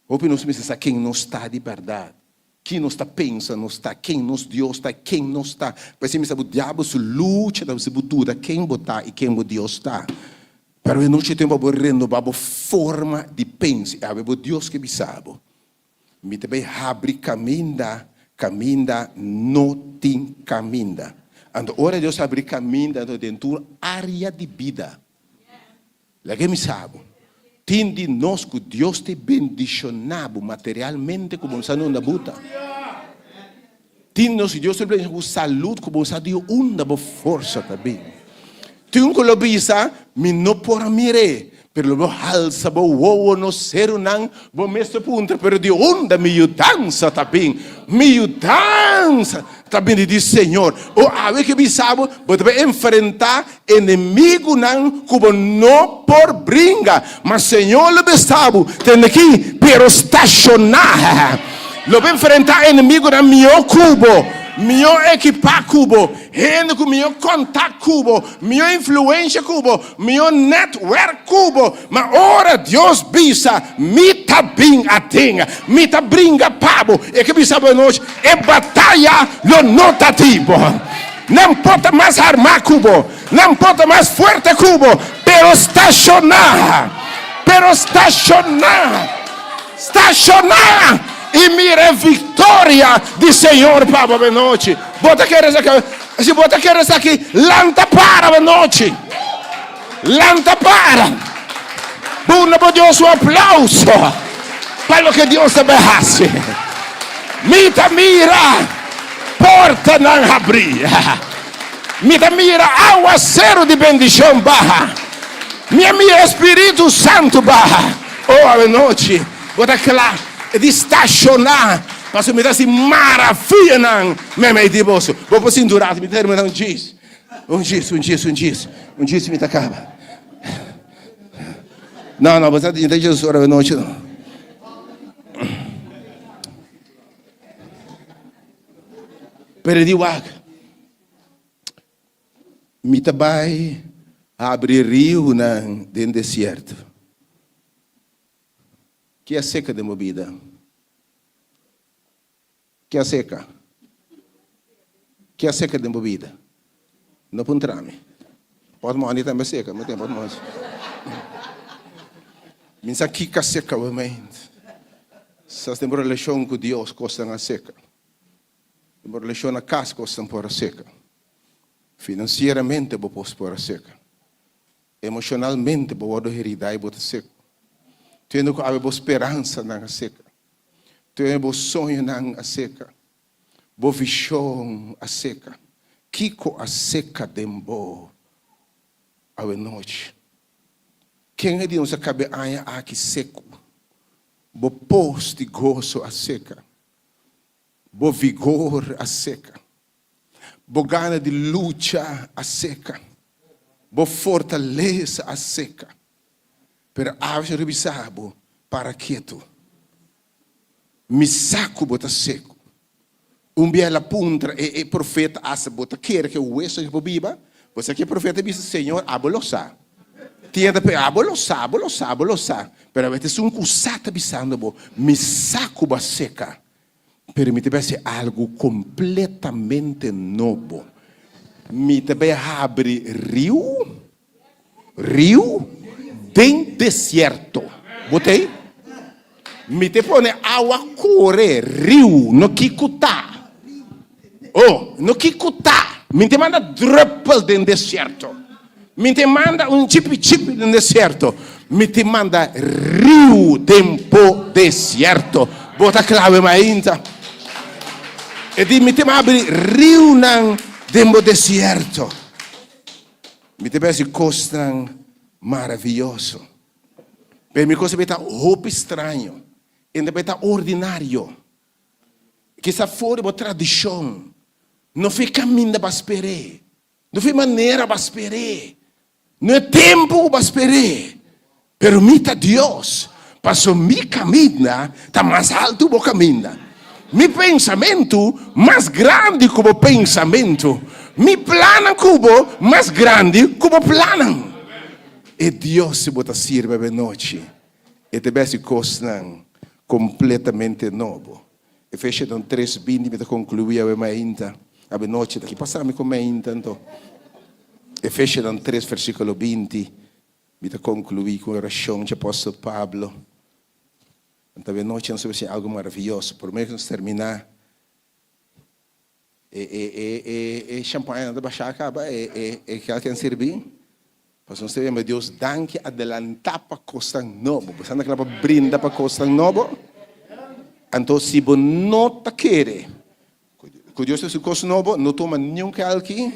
Hopi nos mester sa ken nos ta di bèrdat. Ken nos ta pensa nos ta, ken nos Dios ta, ken nos ta. P'esei mi sa bo diabel su lucha ta si bo duda ken bo ta i ken bo Dios ta. Pero e nochi tempu abo renoba bo forma di pensa i awe bo Dios ke bisa bo, Mi ta bai habri kaminda, kaminda no tin kaminda. Anto ora Dios habri kaminda anto den tur area di bida. Laga mi sa bo, tin di nos ku Dios te bendishoná bo materialmente ku bo no sa unda bo ta. Tin di nos ku Dios te bendishoná ku salud ku bo no sa di unda bo forsa ta bin. Tin un ku lo bisa, Mi no por a mir'é, pero lo bo halsa bo wowo no serunan, bo mes ta puntra, pero di unda mi yudansa ta bin? Mi yudansa ta bini di Señor. O awe ke bisa bo, bo ta bai enfrentá Enemigunan ku bo no por bringa, ma Señor lo besta bo, tende aki, pero stashoná. Lo bo enfrentá enemigunan mihó ku bo, mihó ekipá ku bo, hende ku mihó kontak ku bo, mihó influensha ku bo, mihó nètwèrk ku bo. Ma ora Dios bisa, Mi ta bin aden, mi ta bringa pa bo, e ke bisa bo anochi, e bataya lo no ta di bo. Nan por ta mas armá ku bo, nan por ta mas fuerte ku bo, pero. Pero stashoná, pero stashoná, stashoná i mira e viktoria di Señor pa bo anochi. Bo ta kere esaki? Si bo ta kere esaki, lanta para anochi. Lanta para. Duna bo Dios un aplauso pa loke Dios ta bai hasi. Mi ta mira portanan habrí. Mi ta mira awaseru di bendishon baha. Mi a mira Spiritu Santu baha. Oh, awenochi bo ta kla di stashoná, pasobra mi ta hasi maravianan meimei di boso. Bo por sinti un ratu, mi ta terminá un djis. Un djis, un djis, un djis. Un djis mi ta kaba. No, no, bo sa tin djes ora awenochi no. Pero di wak. Mi ta bai habri riunan den desierto. Ki a seka den bo bida? Ki a seka? Ki a seka den bo bida? No puntra mi. Pòtmòni tambe seka, mi tin pòtmòni. Mi sa kiko a seka bo mente. Sa den bo relashon ku Dios kosnan a seka. Den bo relashon na kas kosnan por a seka. Finansieramente bo pos por a seka. Emoshonalmente bo wòrdu heridá i bo ta seku. Tende ku awe bo speransanan a seka. Tende bo soñonan a seka. Bo vishon a seka. Kiko a seka den bo awe nochi? Ken di nos a kabe aña aki seku? Bo pos di goso a seka. Bo vigor a seka. Bo gana di lucha a seka. Bo fortalesa a seka. Pero awe Señor ta bisa bo, para ketu. Mi sa ku bo ta seku. Un bia el a puntra e e profeta Asa, Bo ta kere ku e weso aki por biba? Bo sa ke e profeta a bisa, Señor, abo lo sa. Tin ta pega, abo lo sa, abo lo sa, abo lo sa. Pero awor esun ku sa ta bisando bo, Mi sa ku bo a seka. Pero mi ta bai hasi algu kompletamente nobo. Mi ta bai habri riu, riu den desierto. Bo ta ei? Mi ta pone awa kore, riu, no kiko ta. Oh, no kiko ta. Mi ta manda drùpel den desierto. Mi ta manda un chipi chipi den desierto. Mi ta manda riu den bo desierto. Bo ta klawe mainta. E di mi ta habri riunan den bo desierto. Mi ta besi kosnan maravioso. Pero mi kos ta beta hopi straño. E ta beta ordinario. Kisa for di bo tradishon. No fe kaminda bo a sper'é. No fe manera bo a sper'é. No e tempu ku bo a sper'é. Pero mi ta Dios, paso mi kaminda ta mas altu bo kaminda. Mi pensamentu mas grandi ku bo pensamentu. Mi plannan ku bo mas grandi ku bo plannan. E Dios ku bo ta sirbi abenochi, e ta besi kosnan kompletamente nobo. Efesionan tres 20 mi ta konkluí awe mainta, abenochi ta ki pasa mi ku mainta anto? Efesionan tres versíkulo 20 mi ta konkluí ku un orashon dje apòstel Pablo. Anto abenochi nos ta bai siña algu maravioso. Promé ku nos terminá e e e e e shampaña nan ta bashá kaba e e e kel ken sirbí. Pasobra nos ta yama Dios danki adelantá pa kosnan nobo. Bo sa na kla pa brinda pa kosnan nobo? Anto si bo no ta kere ku Dios ta hasi kos nobo, no tuma niun kelki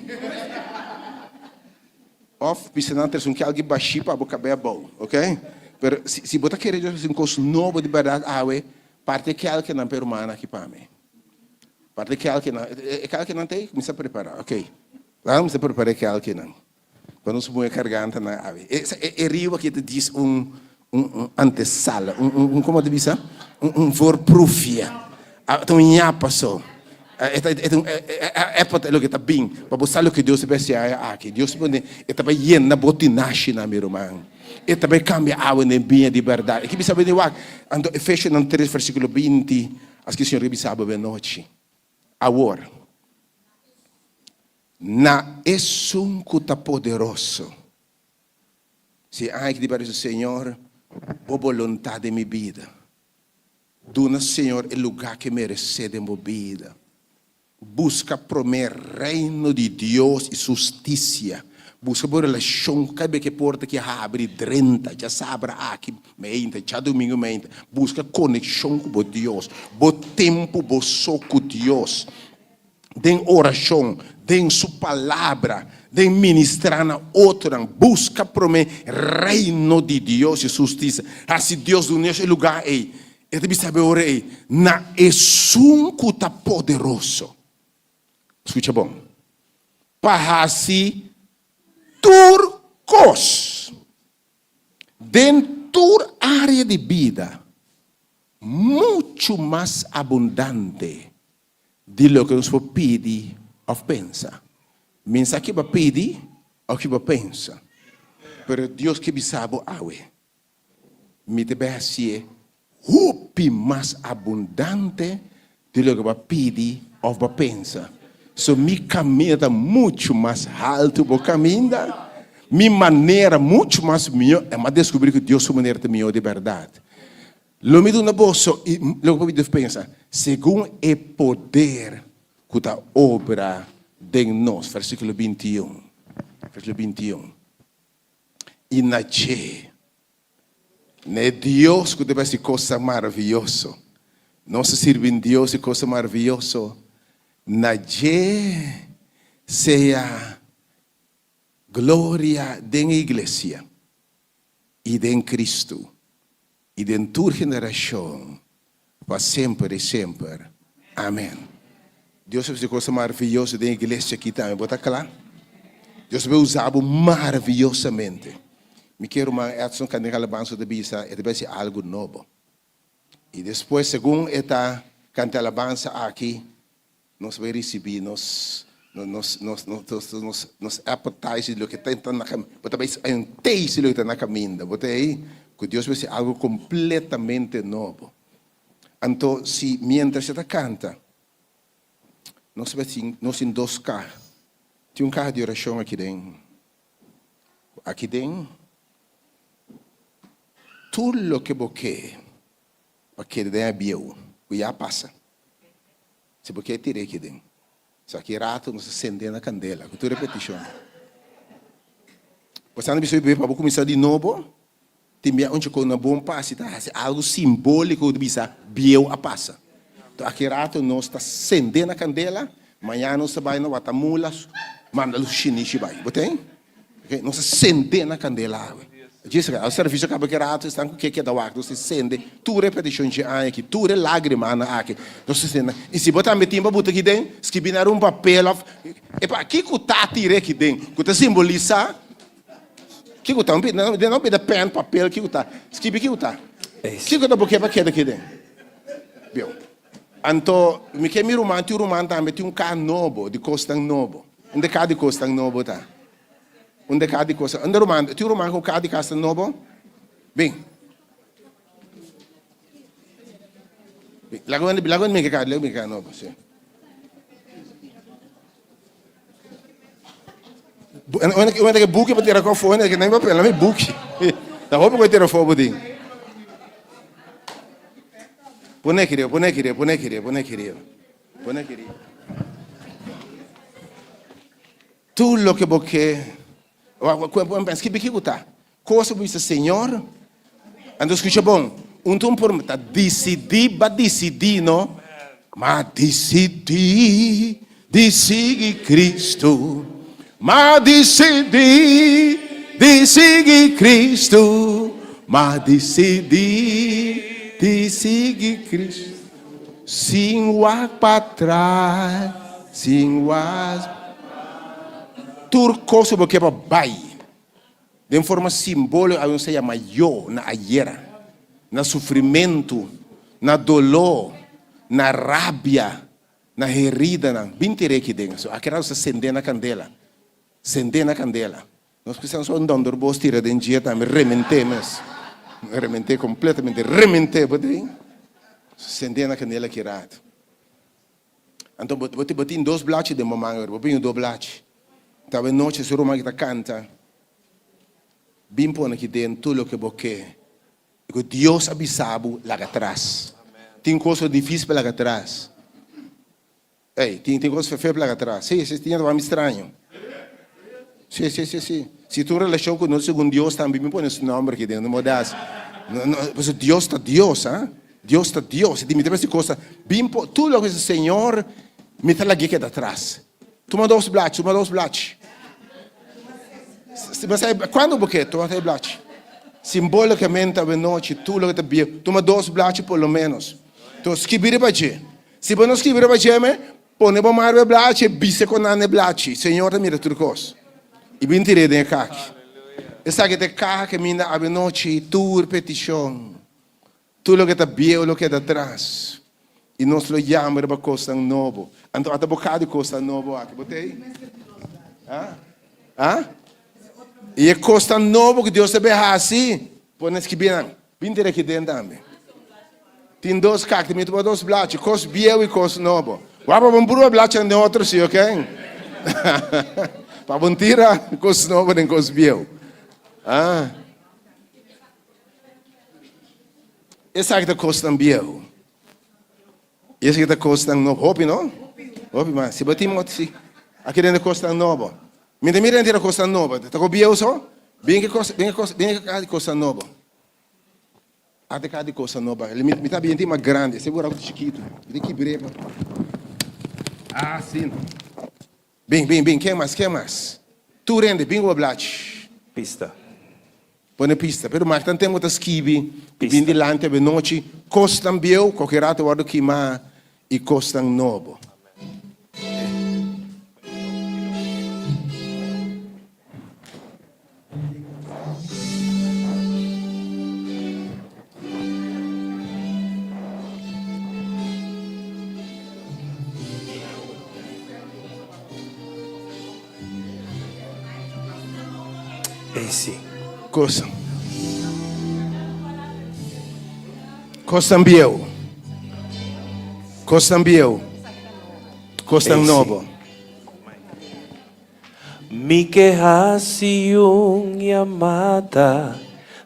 òf bisa nan trese un kelki bashí pa bo kab'é abou, ok? Pero si si bo ta kere Dios ta hasi un kos nobo di bèrdat awe, parti e kelkinan pa e rumannan aki pa mi. Parti e kelkinan, e kelkinan ta ei? Kuminsá prepará, ok. Laga kuminsá prepará e kelkinan. Pa nos muhe karganta nan awe. E e riu aki ta djis un un un antesala, un un un komo ta bisa? Un un voorproefje. Ta un ñapa so. E ta e ta un e e loke ta bin pa bo sa loke Dios ta bai hasi aki. Dios ta pone e ta bai yena bo tinashinan mi ruman. E ta bai kambia awe den biña di bèrdat. E ke bisa bo den wak. Anto Efesionan tres versíkulo 20 aske Señor ke bisa bo benochi. Awor. Na esun ku ta poderoso. Si aña aki di parece Señor, bo boluntad den mi bida. Duna Señor e lugar ke merece den bo bida. Buska promé Reino di Dios i Su hustisia. Buska bo relashon ku kada bes ku e porta ki habri drenta, djasabra aki meinta, djadumingu meinta. Buska konekshon ku bo Dios, bo tempu bo so ku Dios, den orashon, den Su Palabra, den ministrá na otronan. Buska promé Reino di Dios i Su hustisia. Hasi Dios duna e lugá ei. E ta bisa bo e ora ei, Na esun ku ta poderoso, skucha bon, pa hasi tur kos den tur área di bida muchu mas abundante di loke nos por pidi òf pensa. Mi sa ki bo a pidi òf ki bo a pensa, pero Dios ke bisa bo awe. Mi ta bai hasié hopi mas abundante di loke bo a pidi òf bo a pensa. So mi kaminda ta muchu mas haltu bo kaminda, mi manera muchu mas mihó. E mi a deskubrí ku Dios su manera ta mihó di bèrdat. Lo mi duna boso i loke bo pidi òf pensa, segun e poder ku ta obra den nos. Versíkulo bintiun. Versíkulo bintiun. I na dje, na e Dios ku ta hasi kosnan maravioso. Nos ta sirbi un Dios di kosnan maravioso. Na dje sea gloria den e iglesia i den Kristu i den tur generashon pa semper i semper. Amen. Dios a hasi cosa maravioso den iglesia aki tambe. Bo ta kla? Dios a bay usa bo maraviosamente. Mi ke ruman Edson kanta den alabansa ta bisa e ta bay hasi algo nobo. I despues segun e ta kanta alabansa aki Nos bai ricibi nos nos nos nos nos appetizer di loke ta na caminda. Bo ta bai hay un taste di loke ta na caminda. Bo ta ei cu Dios bai haci algo completamente nobo. Anto si mientras e ta canta nos bai tin nos tin dos caha. Tin un caha di oracion aki den aki den tur loke bo ke pa keda den e bieu cu ya pasa. Si bo ke tira aki den. So aki rato nos ta sende na candela cu tur e peticion. Bo sa na bisa bo pa bo cuminsa di nobo, tin bia un chicon na bon pasi ta haci algo simbolico di bisa bieu a pasa. To aki rato nos ta sende na candela, mañana nos ta bay na Watamula manda lo shinishi bay. Bo ten? Ok, nos a sende na kandela awe. Djis a servicio kaba ki rato esnan ku ke keda wak nos a sende tur e petishon dje aña aki, tur e lagrimanan aki nos a sende. I si bo tambe tin pa buta aki den, skibi na un papel of epa kiko ta tira aki den ku ta simbolisa kiko ta? No bida pen, papel, kiko ta? Skibi kiko ta? Kiko ta bo ke pa keda aki den? Bieu. Anto mi ke mi ruman tin un ruman tambe tin un kar nobo di kosnan nobo. Unda e kar di kosnan nobo ta? Unda e kar di kosnan unda ruman tin un ruman ku kar di kasnan nobo? Bin. Bin. Laga wende laga wende mi ke kar laga mi ke kar nobo si. Wende ke buki pa tira kofo wende ke nan papel nan mi buki. Ta hopi ku e tira afo bo tin. Pone aki riba pone aki riba pone aki riba pone aki riba. Pone aki riba. Tur loke bo ke, skibi kiko ta. Kos bo bisa Señor, anto skucha bon, un ta un por ta disidí, ba disidí no, ma disidí di sigui Cristo, ma disidí di sigui Cristo, ma disidí di sigui Cristo. Sin wak patras, sin wak. Tur kos ku bo ke pa bai den forma simbóliko awe nos ta yama yo na ayera, na sufrimentu, na doló, na rabia, na heridanan. Bin tira aki den. So akira nos ta sendé na kandela, sendé na kandela. Nos cristianos un donder bos tira den dje tambe rementé mes. Rementé completamente, rementé bo tin. Sendé na candela ki rato. Anto bo bo bo tin dos blachi den bo man ahora, bo bini dos blachi. Tawe nochi su ruman ki ta canta. Bin pone aki den tur loke bo ke. Ku Dios a bisa bo laga atras. Tin kos ku difísil pa laga atras. Ey, tin tin kos fefeo pa laga atras. Sí, sí, tin ta mi straño. Sí, sí, sí, sí. Si tin un relashon ku no segun Dios tambe bin pone su nòmber aki den, no modas. No, no, pasobra Dios ta Dios, ah. Dios ta Dios. I mi ta mester kos ta bin po tur loke bisa Señor, mi ta lag'é keda atras. Tuma dos blachi, tuma dos blachi. Cuando bo ke tuma e blachi? Simbolicamente awenochi tur loke ta bieu, tuma dos blachi por lo menos. Enton skibi riba dje. Si bo no skibi riba dje me, pone bo man riba e blachi e bisa con nan e blachi. Señor ta mira tur cos. Y bin tir'é den e kaki. Esaki ta e caha ke minda awenochi tur peticion. Tur loke ta bieu lo keda atras, i nos lo yama riba kosnan nobo. Anto ata bo ka di kosnan nobo aki, bo ta ei? Ha? Ha? I e kosnan nobo ku Dios ta bin hasi, pone skibí nan. Bin tira aki den tambe. Tin dos kakti, mi ta pone dos blachi, kos bieu i kos nobo. Wak pa bo purba blachinan den otro si, oke? Pa bo tira kos nobo den kos bieu. Ha? Esaki ta kosnan bieu. I esaki ta kosnan nobo. Hopi, no? Hopi mas. Si bo tin mot, si. Aki den ta kosnan nobo. Mi ta mira henter kosnan nobo. Ta ko bieu so? Bin ki kos, bin ki kos, bin ki di kosnan nobo. Ate ka di kosnan nobo. Mi, mi ta bien mas grandi. Ese buraku ta chikitu. Mi ta kibr'é pa. Ah, si. Bin, bin, bin, ken mas, ken mas? Tur hende, bin ku bo blachi. Pista. Pone pista. Pero mas tan tempu ta skibi i bin dilanti abenochi, kosnan bieu, koke rato wòrdu kimá, i kosnan nobo. Ey si. Kosnan. Kosnan bieu. Kosnan bieu. Kosnan Ey si. nobo. Mi ke hasi un yamada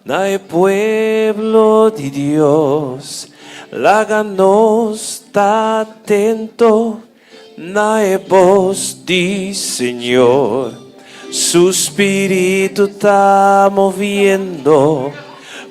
na e pueblo di Dios, laga nos ta atento na e bos di Señor. Su spiritu ta moviendo,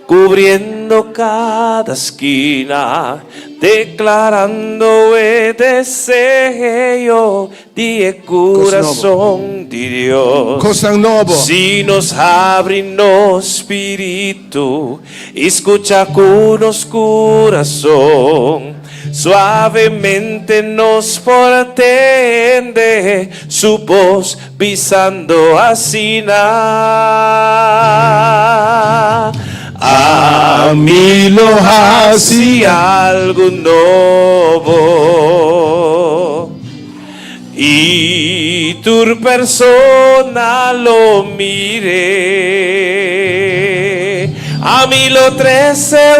cubriendo cada skina, declarando e deseo Di e kurason di Dios. Kosnan nobo. Si nos habri nos spiritu i skucha ku nos kurason, suavemente nos por tende su bos bisando asina, Ami lo hasi algu nobo. I tur persona lo mir'é. Ami lo trese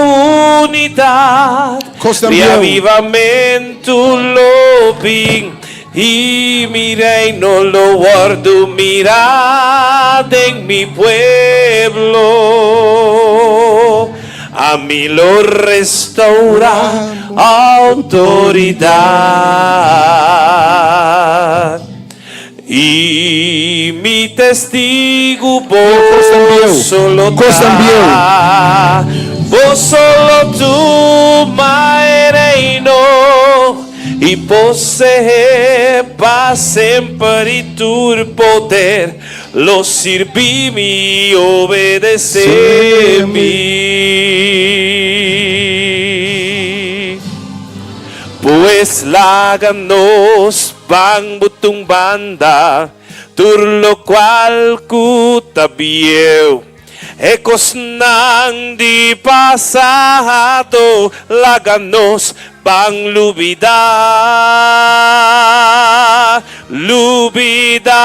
unidat, Kosnan bieu. reavivamentu lo bin, i mi reino lo wòrdu mirá den mi pueblo. Ami lo restaurá outoridat i mi testigu boso lo ta. Boso lo tuma e reino i poseé pa semper i tur poder. Lo sirbi mi i obedesé mi. Pues laga nos ban butun banda tur lokual ku ta bieu. E kosnan di pasado laga nos ban lubidá, lubidá.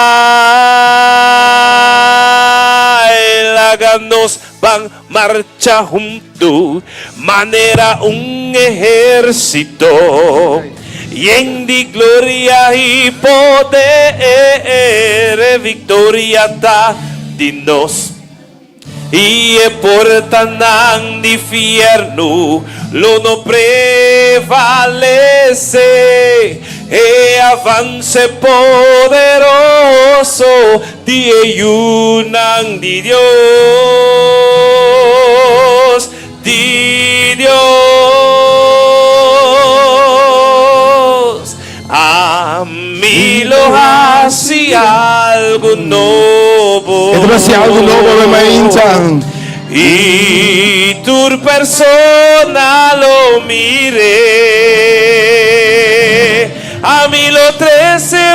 Laga nos ban marcha huntu manera un ehérsito yen di gloria i poder. E viktoria ta di nos. I e portanan di fièrnu lo no prevalesé. E avanse poderoso di e yunan di Dios, di Dios. Ami lo hasi algu nobo. E ta hasi algu nobo awe mainta. I tur persona lo mir'é. Ami lo trese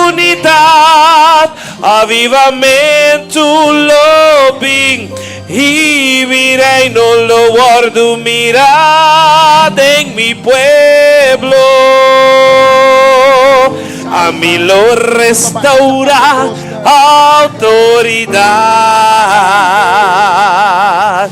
unidat, avivamentu lo bin, i mi reino lo wòrdu mirá den mi pueblo. Ami lo restaurá outoridat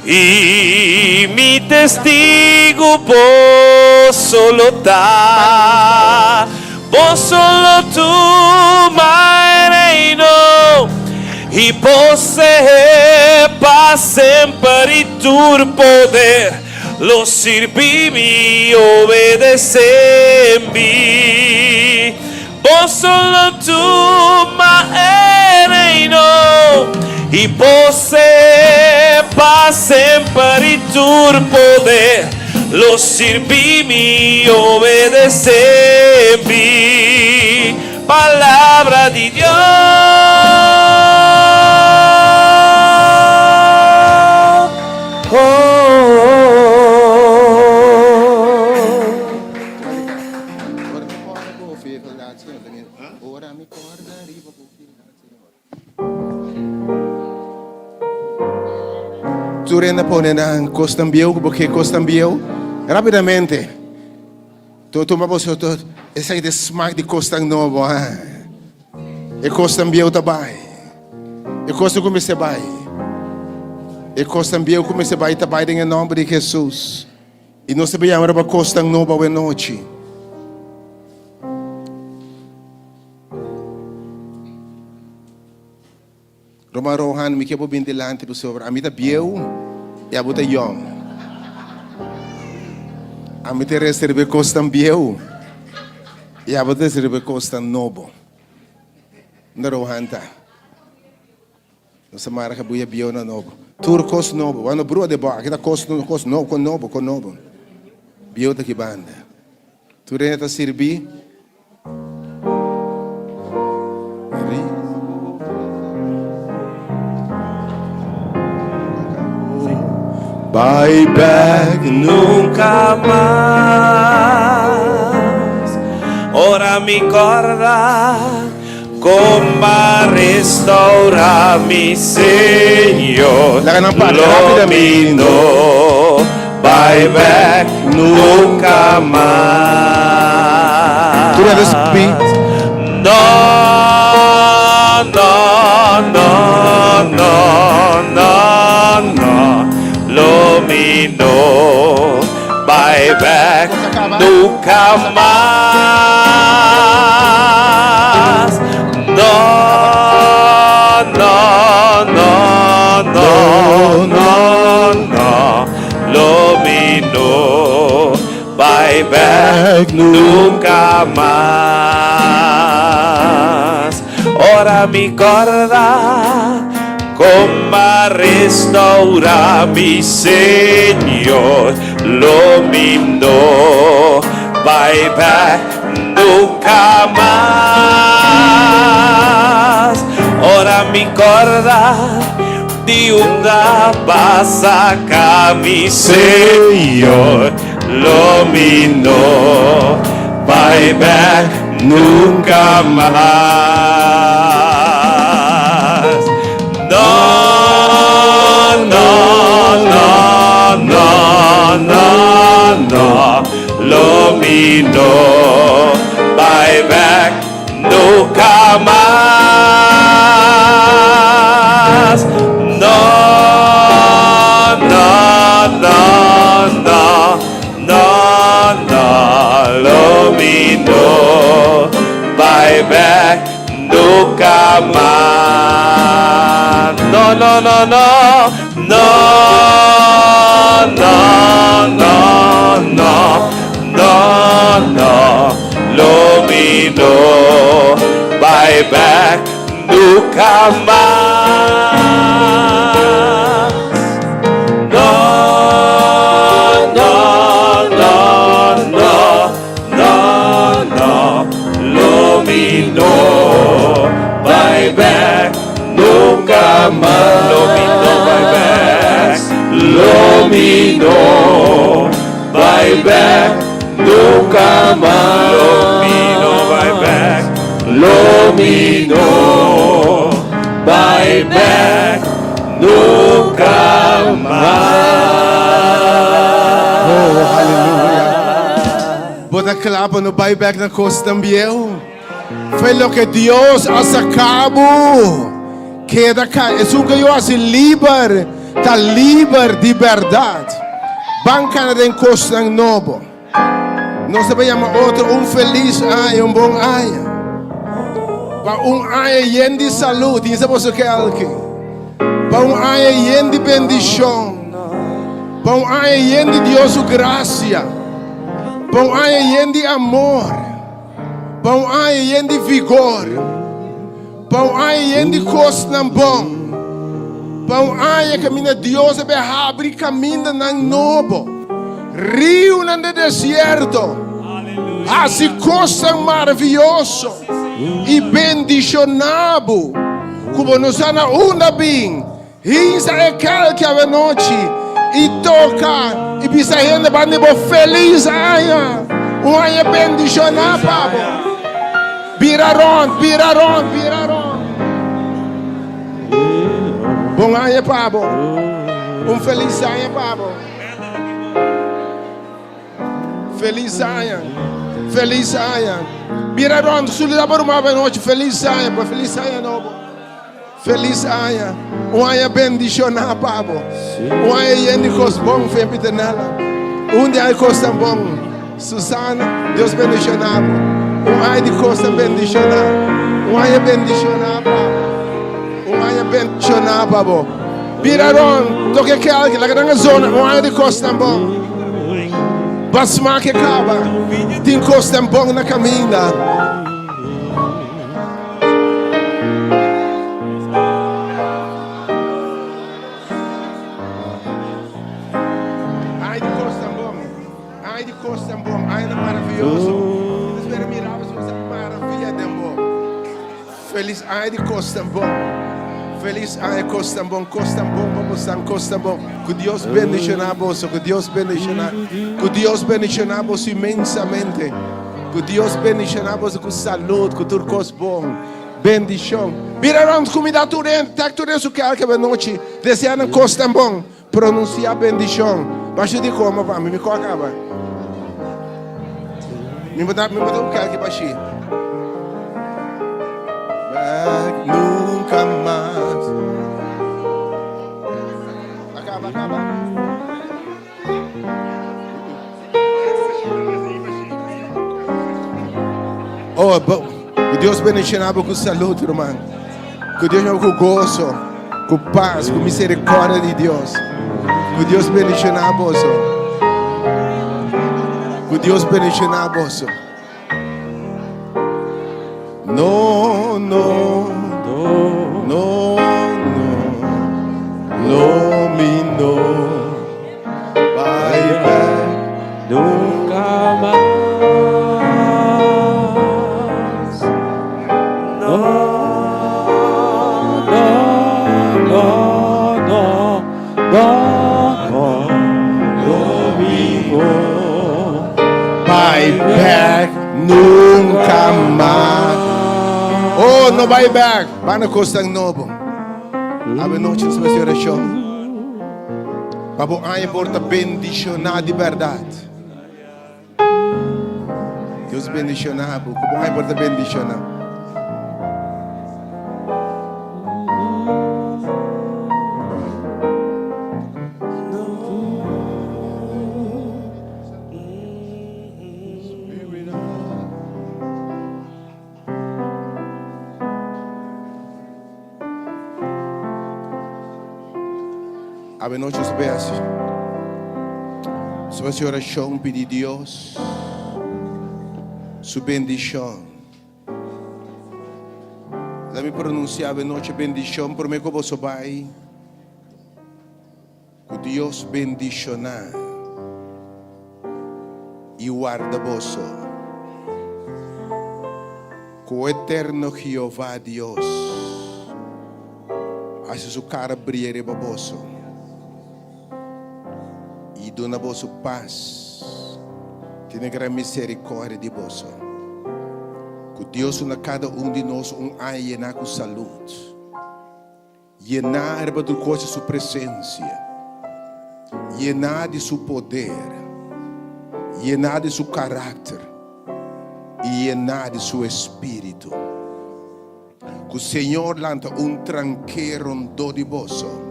i mi testigu boso lo ta. Boso lo tuma e reino i poseé pa semper i tur poder lo sirbi mi i obedesé mi. Boso lo tuma e reino i posee pa semper i tur poder lo sirbi mi i obedesé mi. Palabra di Dios. Tur hende a pone nan kosnan bieu ku bo ke kosnan bieu. Rápidamente. To tuma boso to esaki ta e smak di kosnan nobo. Ha. E kosnan bieu ta bai. E kosnan ku mester bai. E kosnan bieu ku mester bai ta bai den e nòmber di Hesus. I nos ta bin yama riba kosnan nobo awe nochi. Roma Rohan, mi ke bo bin dilanti pasobra ami ta bieu i abo ta yòn. Ami ta resta riba e kosnan bieu i abo ta resta riba e kosnan nobo. Unda Rohan ta? Nos a mara kabuya bieu na nobo. Tur kos nobo. Wak no brua de bo. Aki ta kos kos nobo, kos nobo, kos nobo. Bieu ta ki banda. Tur hende ta sirbi. Bai bek nunka mas. Ora mi korda. Kon ba restaura mi Señor Laga nan papia Lo rápidamente. mi no bai bek nunka mas Tur hende spi. No, no, no, no, no, no Lo mi no bai bek Nunka mas, no, no, no, no, no, no, lo mi no bai bek nunka mas. Ora mi korda kon a restaura mi Señor. Lo mi no bai bek nunka mas. Ora mi korda di unda ba saka mi Señor. Lo mi no bai bek nunka mas. No, no, no, no, no, no, lo mi no bai bek nunka mas. No, no, no, no, no, no, lo mi no bai bek nunka mas. No. No, no, no, no. No, no, no, no. No, no. Lo mi no bai bek nunka mas. No, no, no, no, no, no. Lo mi no bai bek nunka mas. Lo mi no bai bek. Lo mi no bai bek nunka mas. Lo mi no bai bek. Lo mi no bai bek nunka mas. Oh, aleluya. Bo ta kla pa no bai bek na kosnan bieu. Fe loke Dios a saka bo. Keda ka esun ku Yu hasi liber ta liber di bèrdat. Ban kana den kosnan nobo. Nos ta bai yama otro un felis aña, un bon aña. Pa un aña yen di salú, tin sa boso ke alki. Pa un aña yen di bendishon. Pa un aña yen di Dios su grasia. Pa un aña yen di amor. Pa un aña yen di vigor. Pa un aña yen di kosnan bon. Pa un aña kaminda Dios a bai habri kamindanan nobo, riunan den desierto, hasi kosnan maravioso i bendishoná bo ku bo no sa na unda bin. Hinsa e kelki awenochi i toka i bisa hende banda di bo, Felis aña! Un aña bendishoná pa bo! Bira rònt, bira rònt, bira rònt! Bon aña pa bo! Un felis aña pa bo! Felis aña! Felis aña! Bira rònt, suli ta pa ruman awenochi, Felis aña! Felis aña nobo! Felis aña, un aña bendishoná pa bo, un aña yen di kos bon, Fe Pieternella, un di aña kosnan bon, Susana, Dios bendishoná bo, un aña di kosnan bendishoná, un aña bendishoná pa bo, un aña bendishoná pa bo. Bira rond, toke kelki, laga nan a zona, un aña di kosnan bon. Ba smak e kaba, tin kosnan bon na kaminda. Ai di kosnan bon, ai di kosnan bon, ai na maravioso. Mi ta spera mira bo sa maravia den bo. Felis ai di kosnan bon. Felis ai kosnan bon, kosnan bon pa bosan, kosnan bon. Ku Dios bendishoná boso, ku Dios bendishoná, ku Dios bendishoná boso inmensamente. Ku Dios bendishoná boso ku salud, ku tur kos bon. Bendishon. Bira rond, kumindá tur hende, tek tur hende su kelke anochi. Deseá nan kosnan bon. Pronunsiá bendishon. Bashu di koma pa mi, mi ko a kaba. Mi bo ta, mi bo ta un kelke bashí. Bek nunka mas. A kaba, a kaba. Oh, bo, ku Dios bendiciona bo ku salud, ruman. Ku Dios bo ku gozo, ku paz, ku misericordia di Dios. Ku Dios bendiciona boso. Ku Dios bendiciona boso. No, no, no, no, lo mi no bai bek Nunka mas. No, no, no, no, no, no, lo mi no bai bek nunka mas. Oh, no bai bek. Ban na kosnan nobo. Awe nochi nos mester orashon. Pa bo aña por ta bendishoná di bèrdat. Dios bendishoná bo. Ku bo aña por ta bendishoná. Avenochi nos ta bay haci. Nos ta bay haci oracion pidi Dios su bendicion. Laat mi pronuncia avenochi bendicion prome cu boso bay. Cu Dios bendiciona y warda boso. Cu Eterno Jehová Dios haci su cara bria riba boso y duna boso paz. Tene gran misericordia di boso. Cu Dios duna cada un di nos un aña yena cu salud. Yená riba tur kos di su presensia, yená di su poder, yená di su karakter i yená di su espíritu. Ku Señor lanta un tranké rondó di boso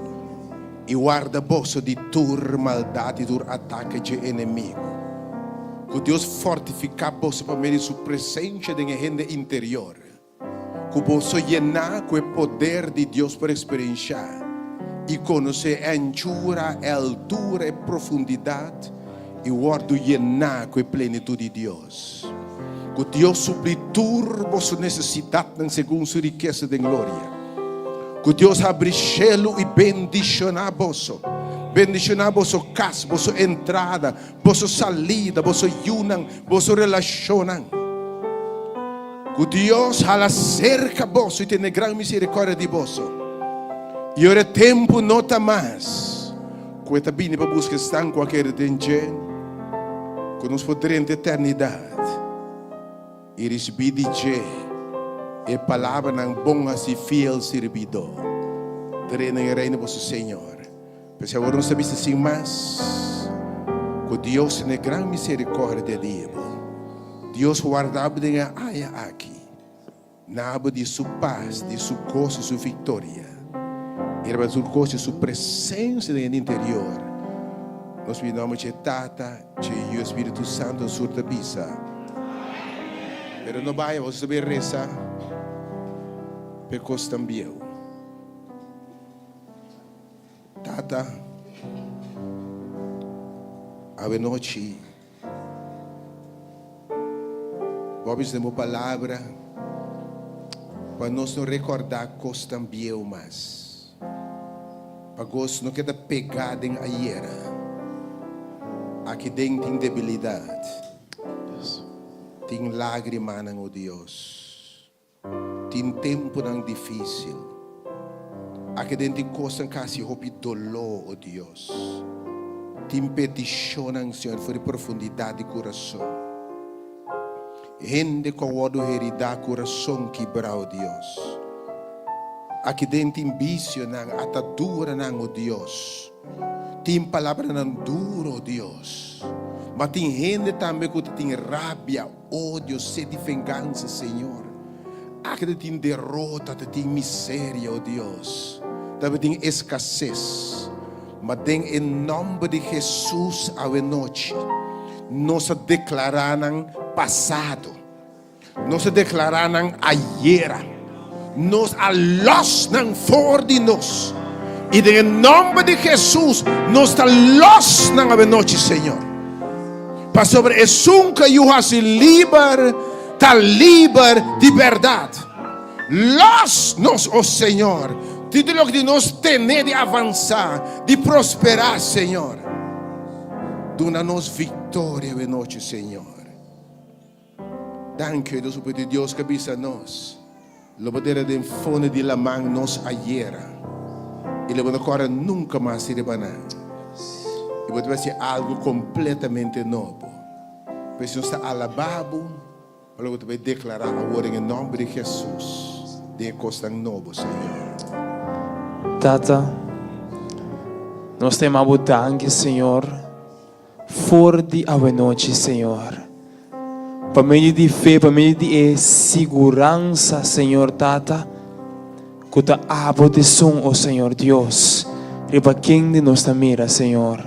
i warda boso di tur maldat i tur atake dje enemigu. Ku Dios fortifiká boso pa medio di su presensia den e hende interior. Ku boso yená ku e poder di Dios por eksperenshá i konosé e anchura, e altura, e profundidat i wòrdu yená ku e plenitut di Dios. Ku Dios supli tur boso nesesidatnan segun su rikesa den gloria. Ku Dios habri shelu i bendishoná boso, bendishoná boso kas, boso entrada, Boso salida, boso yunan, boso relashonnan. Ku Dios hala serka boso i tene gran miserikordia di boso. I ora e tempu no ta mas ku e ta bini pa buska esnan ku a kere den dje, ku nos por drenta eternidat i risibí di dje e palabranan bon hasi fiel sirbidó. Drenta den e reino boso Señor. P'esei awor nos ta bisa sin mas ku Dios tene gran miserikòrdia di bo. Dios warda bo den e aña aki na bo di su pas, di su goso, su viktoria i riba tur kos di su presensia den e interior. Nos pidi nòmber dje Tata, dje Yu i Spiritu Santu nos tur ta bisa. Pero no bai, boso ta bin resa p'e kosnan bieu. Tata, awenochi Bo a bisa den Bo Palabra pa nos no rekordá kosnan bieu mas, pa gos no keda pegá den ayera. Aki den tin debilidat, tin lágrimanan, o Dios. Tin tempunan difísil. Aki den tin kosnan ku hasi hopi doló, o Dios. Tin petishonnan, Señor, for di profundidat di kurason. Hende ku a wòrdu heridá, kurason kibrá, o Dios. Aki den tin bisionan, ataduranan, o Dios. Tin palabranan duro, o Dios. Ma tin hende tambe ku ta tin rabia, Odio, sed di vengansa, Señor. Aki ta tin derota, ta tin miseria, o Dios. Tabatin eskases. Ma den e nòmber di Hesus awenochi, nos a deklará nan pasado. Nos a deklará nan ayera. Nos a lòs nan for di nos. I den e nòmber di Hesus nos ta lòs nan awenochi, Señor. Pasobra esun ku a yu hasi liber ta liber di bèrdat. Lòs nos, o Señor, di tur loke di nos tene di avansá, di prosperá, Señor. Duna nos viktoria awenochi, Señor. Danki Dios por di Dios ke bisa nos lo bo dera den fondo di laman nos ayera y lo bo no kòrda nunka mas riba nan y bo ta bai hasi algu kompletamente nobo. Pues nos ta alabá bo pa loke bo ta bai deklará awor den e nòmber di Hesus den e kosnan nobo Señor. Tata, nos ta yama bo danki Señor. For di awenochi, Señor, pa medio di fe, pa medio di e siguransa, Señor Tata, ku ta Abo t'esun, o Señor Dios, riba ken di nos ta mira, Señor.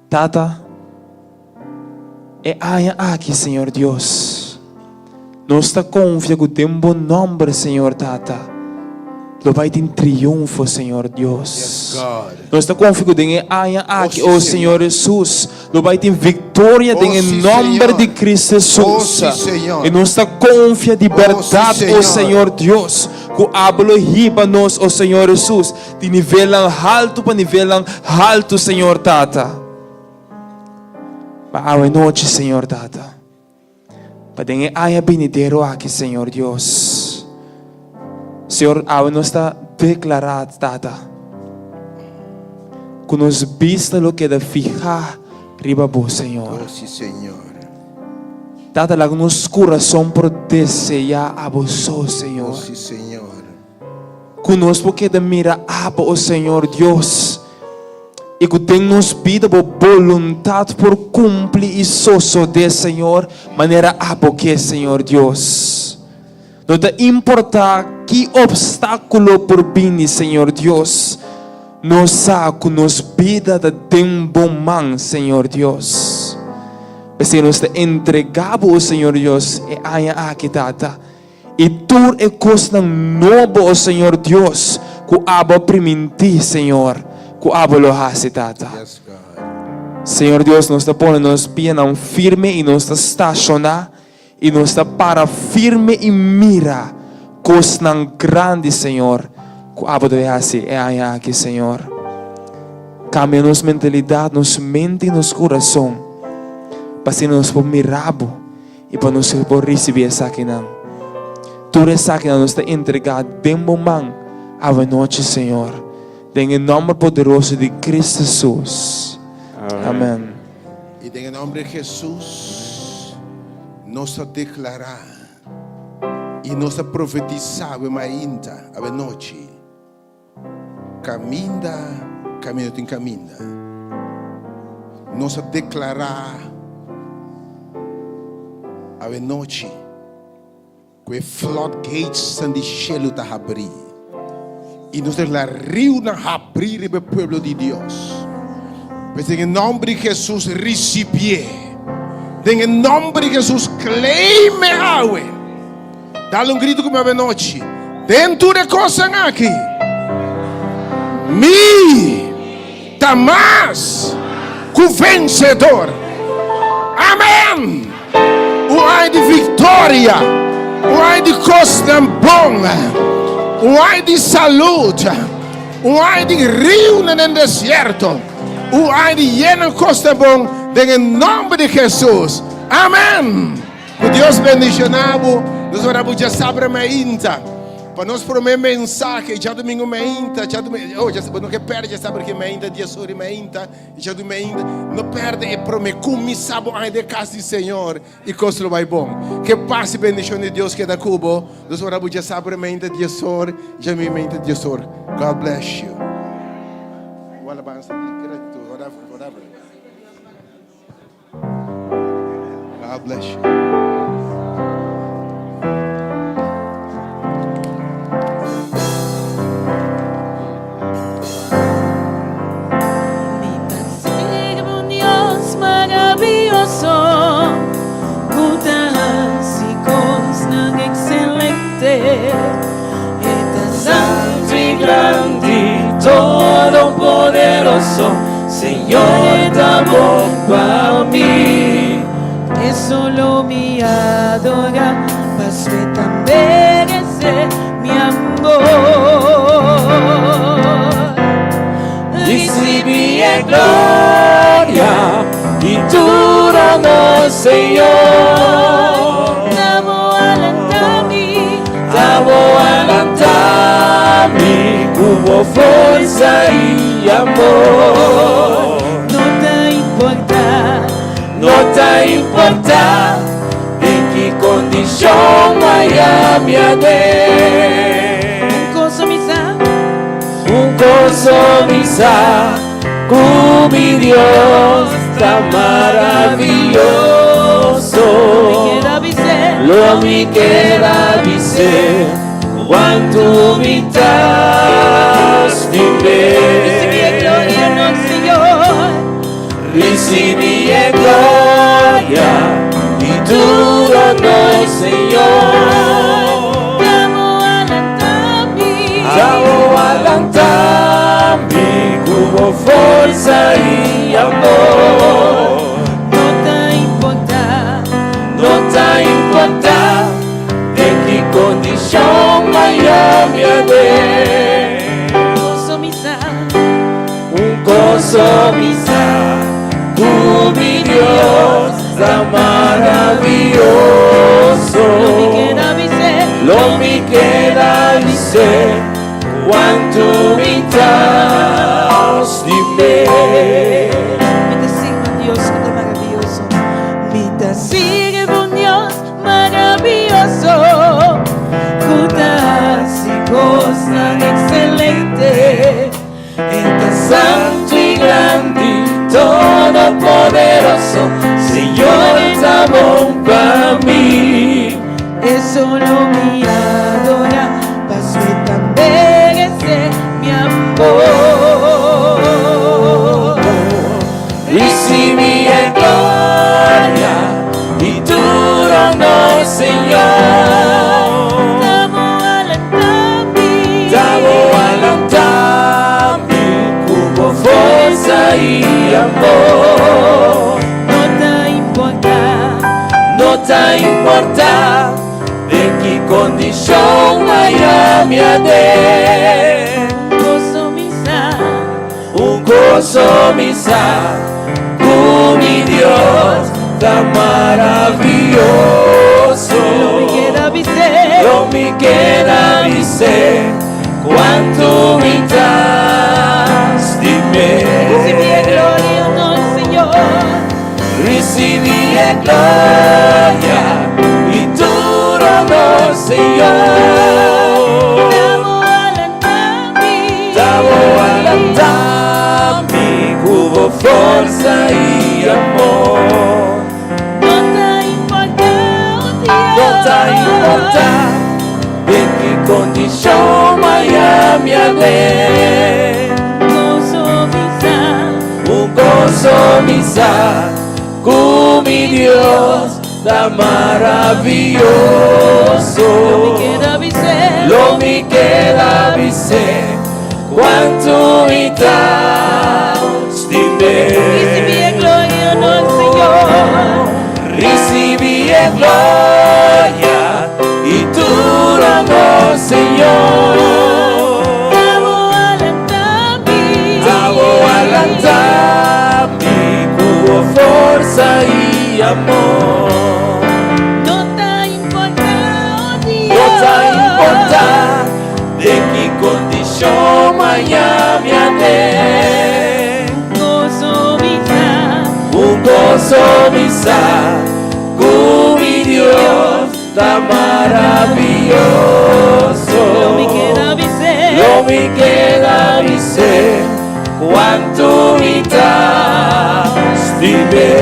Tata, e aña aki, Señor Dios, nos ta konfia ku den Bo nòmber, Señor Tata. Lo bai tin triunfo, Señor Dios. Nos ta konfia ku den e aña aki, o Señor Hesus, lo bai tin viktoria den e nòmber di Cristo Hesus. I nos ta konfia di bèrdat, o Señor Dios, ku abo lo hiba nos, o Señor Hesus, di nivelnan haltu pa nivelnan haltu, Señor Tata. Pa awe nochi, Señor Tata. Pa den e aña binidero aki, Señor Dios. Señor, awe nos ta deklará, Tata, ku nos bista lo keda fihá riba Bo, Señor. Oh, sí, Señor. Tata, laga nos kurason por deseá Abo so, Señor. Oh, sí, Señor. Ku nos por keda mira Abo, o Señor Dios, i ku den nos bida Bo boluntat por kumpli i sosodé, Señor, manera Abo ke, Señor Dios. No ta importá ki opstákulo por bini, Señor Dios, nos sa ku nos bida ta den Bo man, Señor Dios. P'esei nos ta entregá Bo, o Señor Dios, e aña aki, Tata. I tur e kosnan nobo, o Señor Dios, ku Abo a primintí, Señor, ku Abo lo hasi, Tata. Señor Dios, nos ta pone nos pianan firme i nos ta stashoná i nos ta para firme i mira kosnan grandi, Señor, ku Abo ta hasi e aña aki, Señor. Kambia nos mentalidat, nos mente i nos kurason, pa asina nos por mira Bo. I pa nos por risibí esakinan. Tur esakinan nos ta entregá den bo man awanochi, Señor, den e nòmber poderoso di Cristo Hesus. Amèn. I den e nòmber di Hesus nos ta deklará i nos ta profetisá awe mainta, awanochi, Kaminda, kaminda tin kaminda. Nos a deklará awe nochi ku e floodgatesnan di shelu ta habrí i nos ta deklará riunan habrí riba e pueblo di Dios. Pues den e nòmber di Hesus risibié. Den e nòmber di Hesus claim e awe. Dal un gritu ku mi awe nochi. Den tur e kosnan aki, mi ta mas ku vensedor. Amen! Un aña di viktoria, un aña di kosnan bon, un aña di salud, un aña di riunan den desierto, un aña di yena kosnan bon den e nòmber di Hesus. Amen! Ku Dios bendishoná bo. Nos ora bo djasabra mainta pa nos promé mensahe djadumingu mainta djadumingu oh djasabra bo no ke pèrdè djasabra ke mainta dies ora mainta i djadumingu mainta no pèrdè e promé kuminsá bo aña den kas di Señor i kos lo bai bon ke pas i bendishon di Dios keda ku bo nos ora bo djasabra mainta dies or djadumingu mainta dies or God bless you. Alabansa di gratitud whatever whatever. God bless you. Mi ta sirbi un Dios maravioso ku ta hasi kosnan ekselente. E ta santu i grandi, todopoderoso. Señor ta bon pa mi. E solo mi adora, paso e ta merece mi amor. Ricibi e gloria y tur honor, Señor. Tabo alanta mi, tabo alanta mi cu bo forza y. Amor. No ta importa, no ta importa den ki kondishon maya mi aden. Un kos mi sa, un kos mi sa, ku mi Dios ta maravioso. Lo mi keda bis'é. Cuanto mi ta stim'é. Ricibi e gloria, nos Señor. Ricibi e gloria y tur honor, Señor. Tamo alanta mi. bo forsa i amor. No ta importá. No ta importá den ki kondishon m'a mi aden. Un kos mi sa. Un kos mi sa. Ku mi Dios ta maravioso. Lo mi keda bis'é. Lo mi keda bis'é. Kuantu mi ta stim'é. Mi ta sirbi un Dios ku ta maravioso. Mi ta sirbi un Dios maravioso. Ku ta hasi kosnan ekselente. E ta santu i grandi, todopoderoso. Señor ta bon pa mi. E solo mi adorá, paso e ta meresé mi amor. Risibí e gloria i tur honor, Señor. Ta bo a lanta mi. Ta bo a lanta mi ku bo forsa i amor. No ta importá. No ta importá den ki kondishon m'a mi aden. Un kos mi sa. Un kos mi sa. Ku mi Dios ta maravioso. Lo mi keda bis'é. Lo mi keda bis'é. Kuantu mi ta stim'é. Risibí e gloria i honor, Señor. Risibí e gloria i tur honor, Señor. Ta bo a lanta mi. Ta bo a lanta mi ku bo forsa i amor. No ta importá, oh Dios. No ta importá den ki kondishon m'a mi aden. Un kos mi sa. Un kos mi sa. Ku mi Dios ta maravioso. Lo mi keda bis'é. Lo mi keda bis'é. Kuantu mi ta stim'é. Risibí e gloria i honor, Señor. Risibí e gloria i tur honor, Señor. Ta bo a lanta mi. Ta bo a lanta mi ku bo forsa i amor. No ta importá, oh Dios. No ta importá den ki kondishon m'a mi aden. Un kos mi sa. Un kos mi sa. Ku mi Dios ta maravioso. Lo mi keda bis'é. Lo mi keda bis'é. Kuantu mi ta stim'é.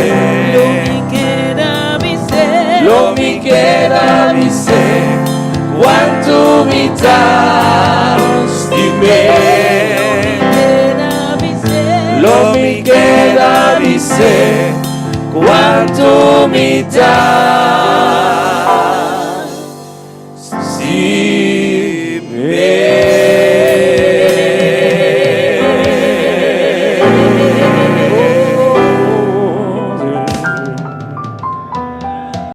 Lo mi keda bis'é. Lo mi keda bis'é. Kuantu mi ta stim'é. Keda bis'é. Lo mi keda bis'é. Kuantu mi ta.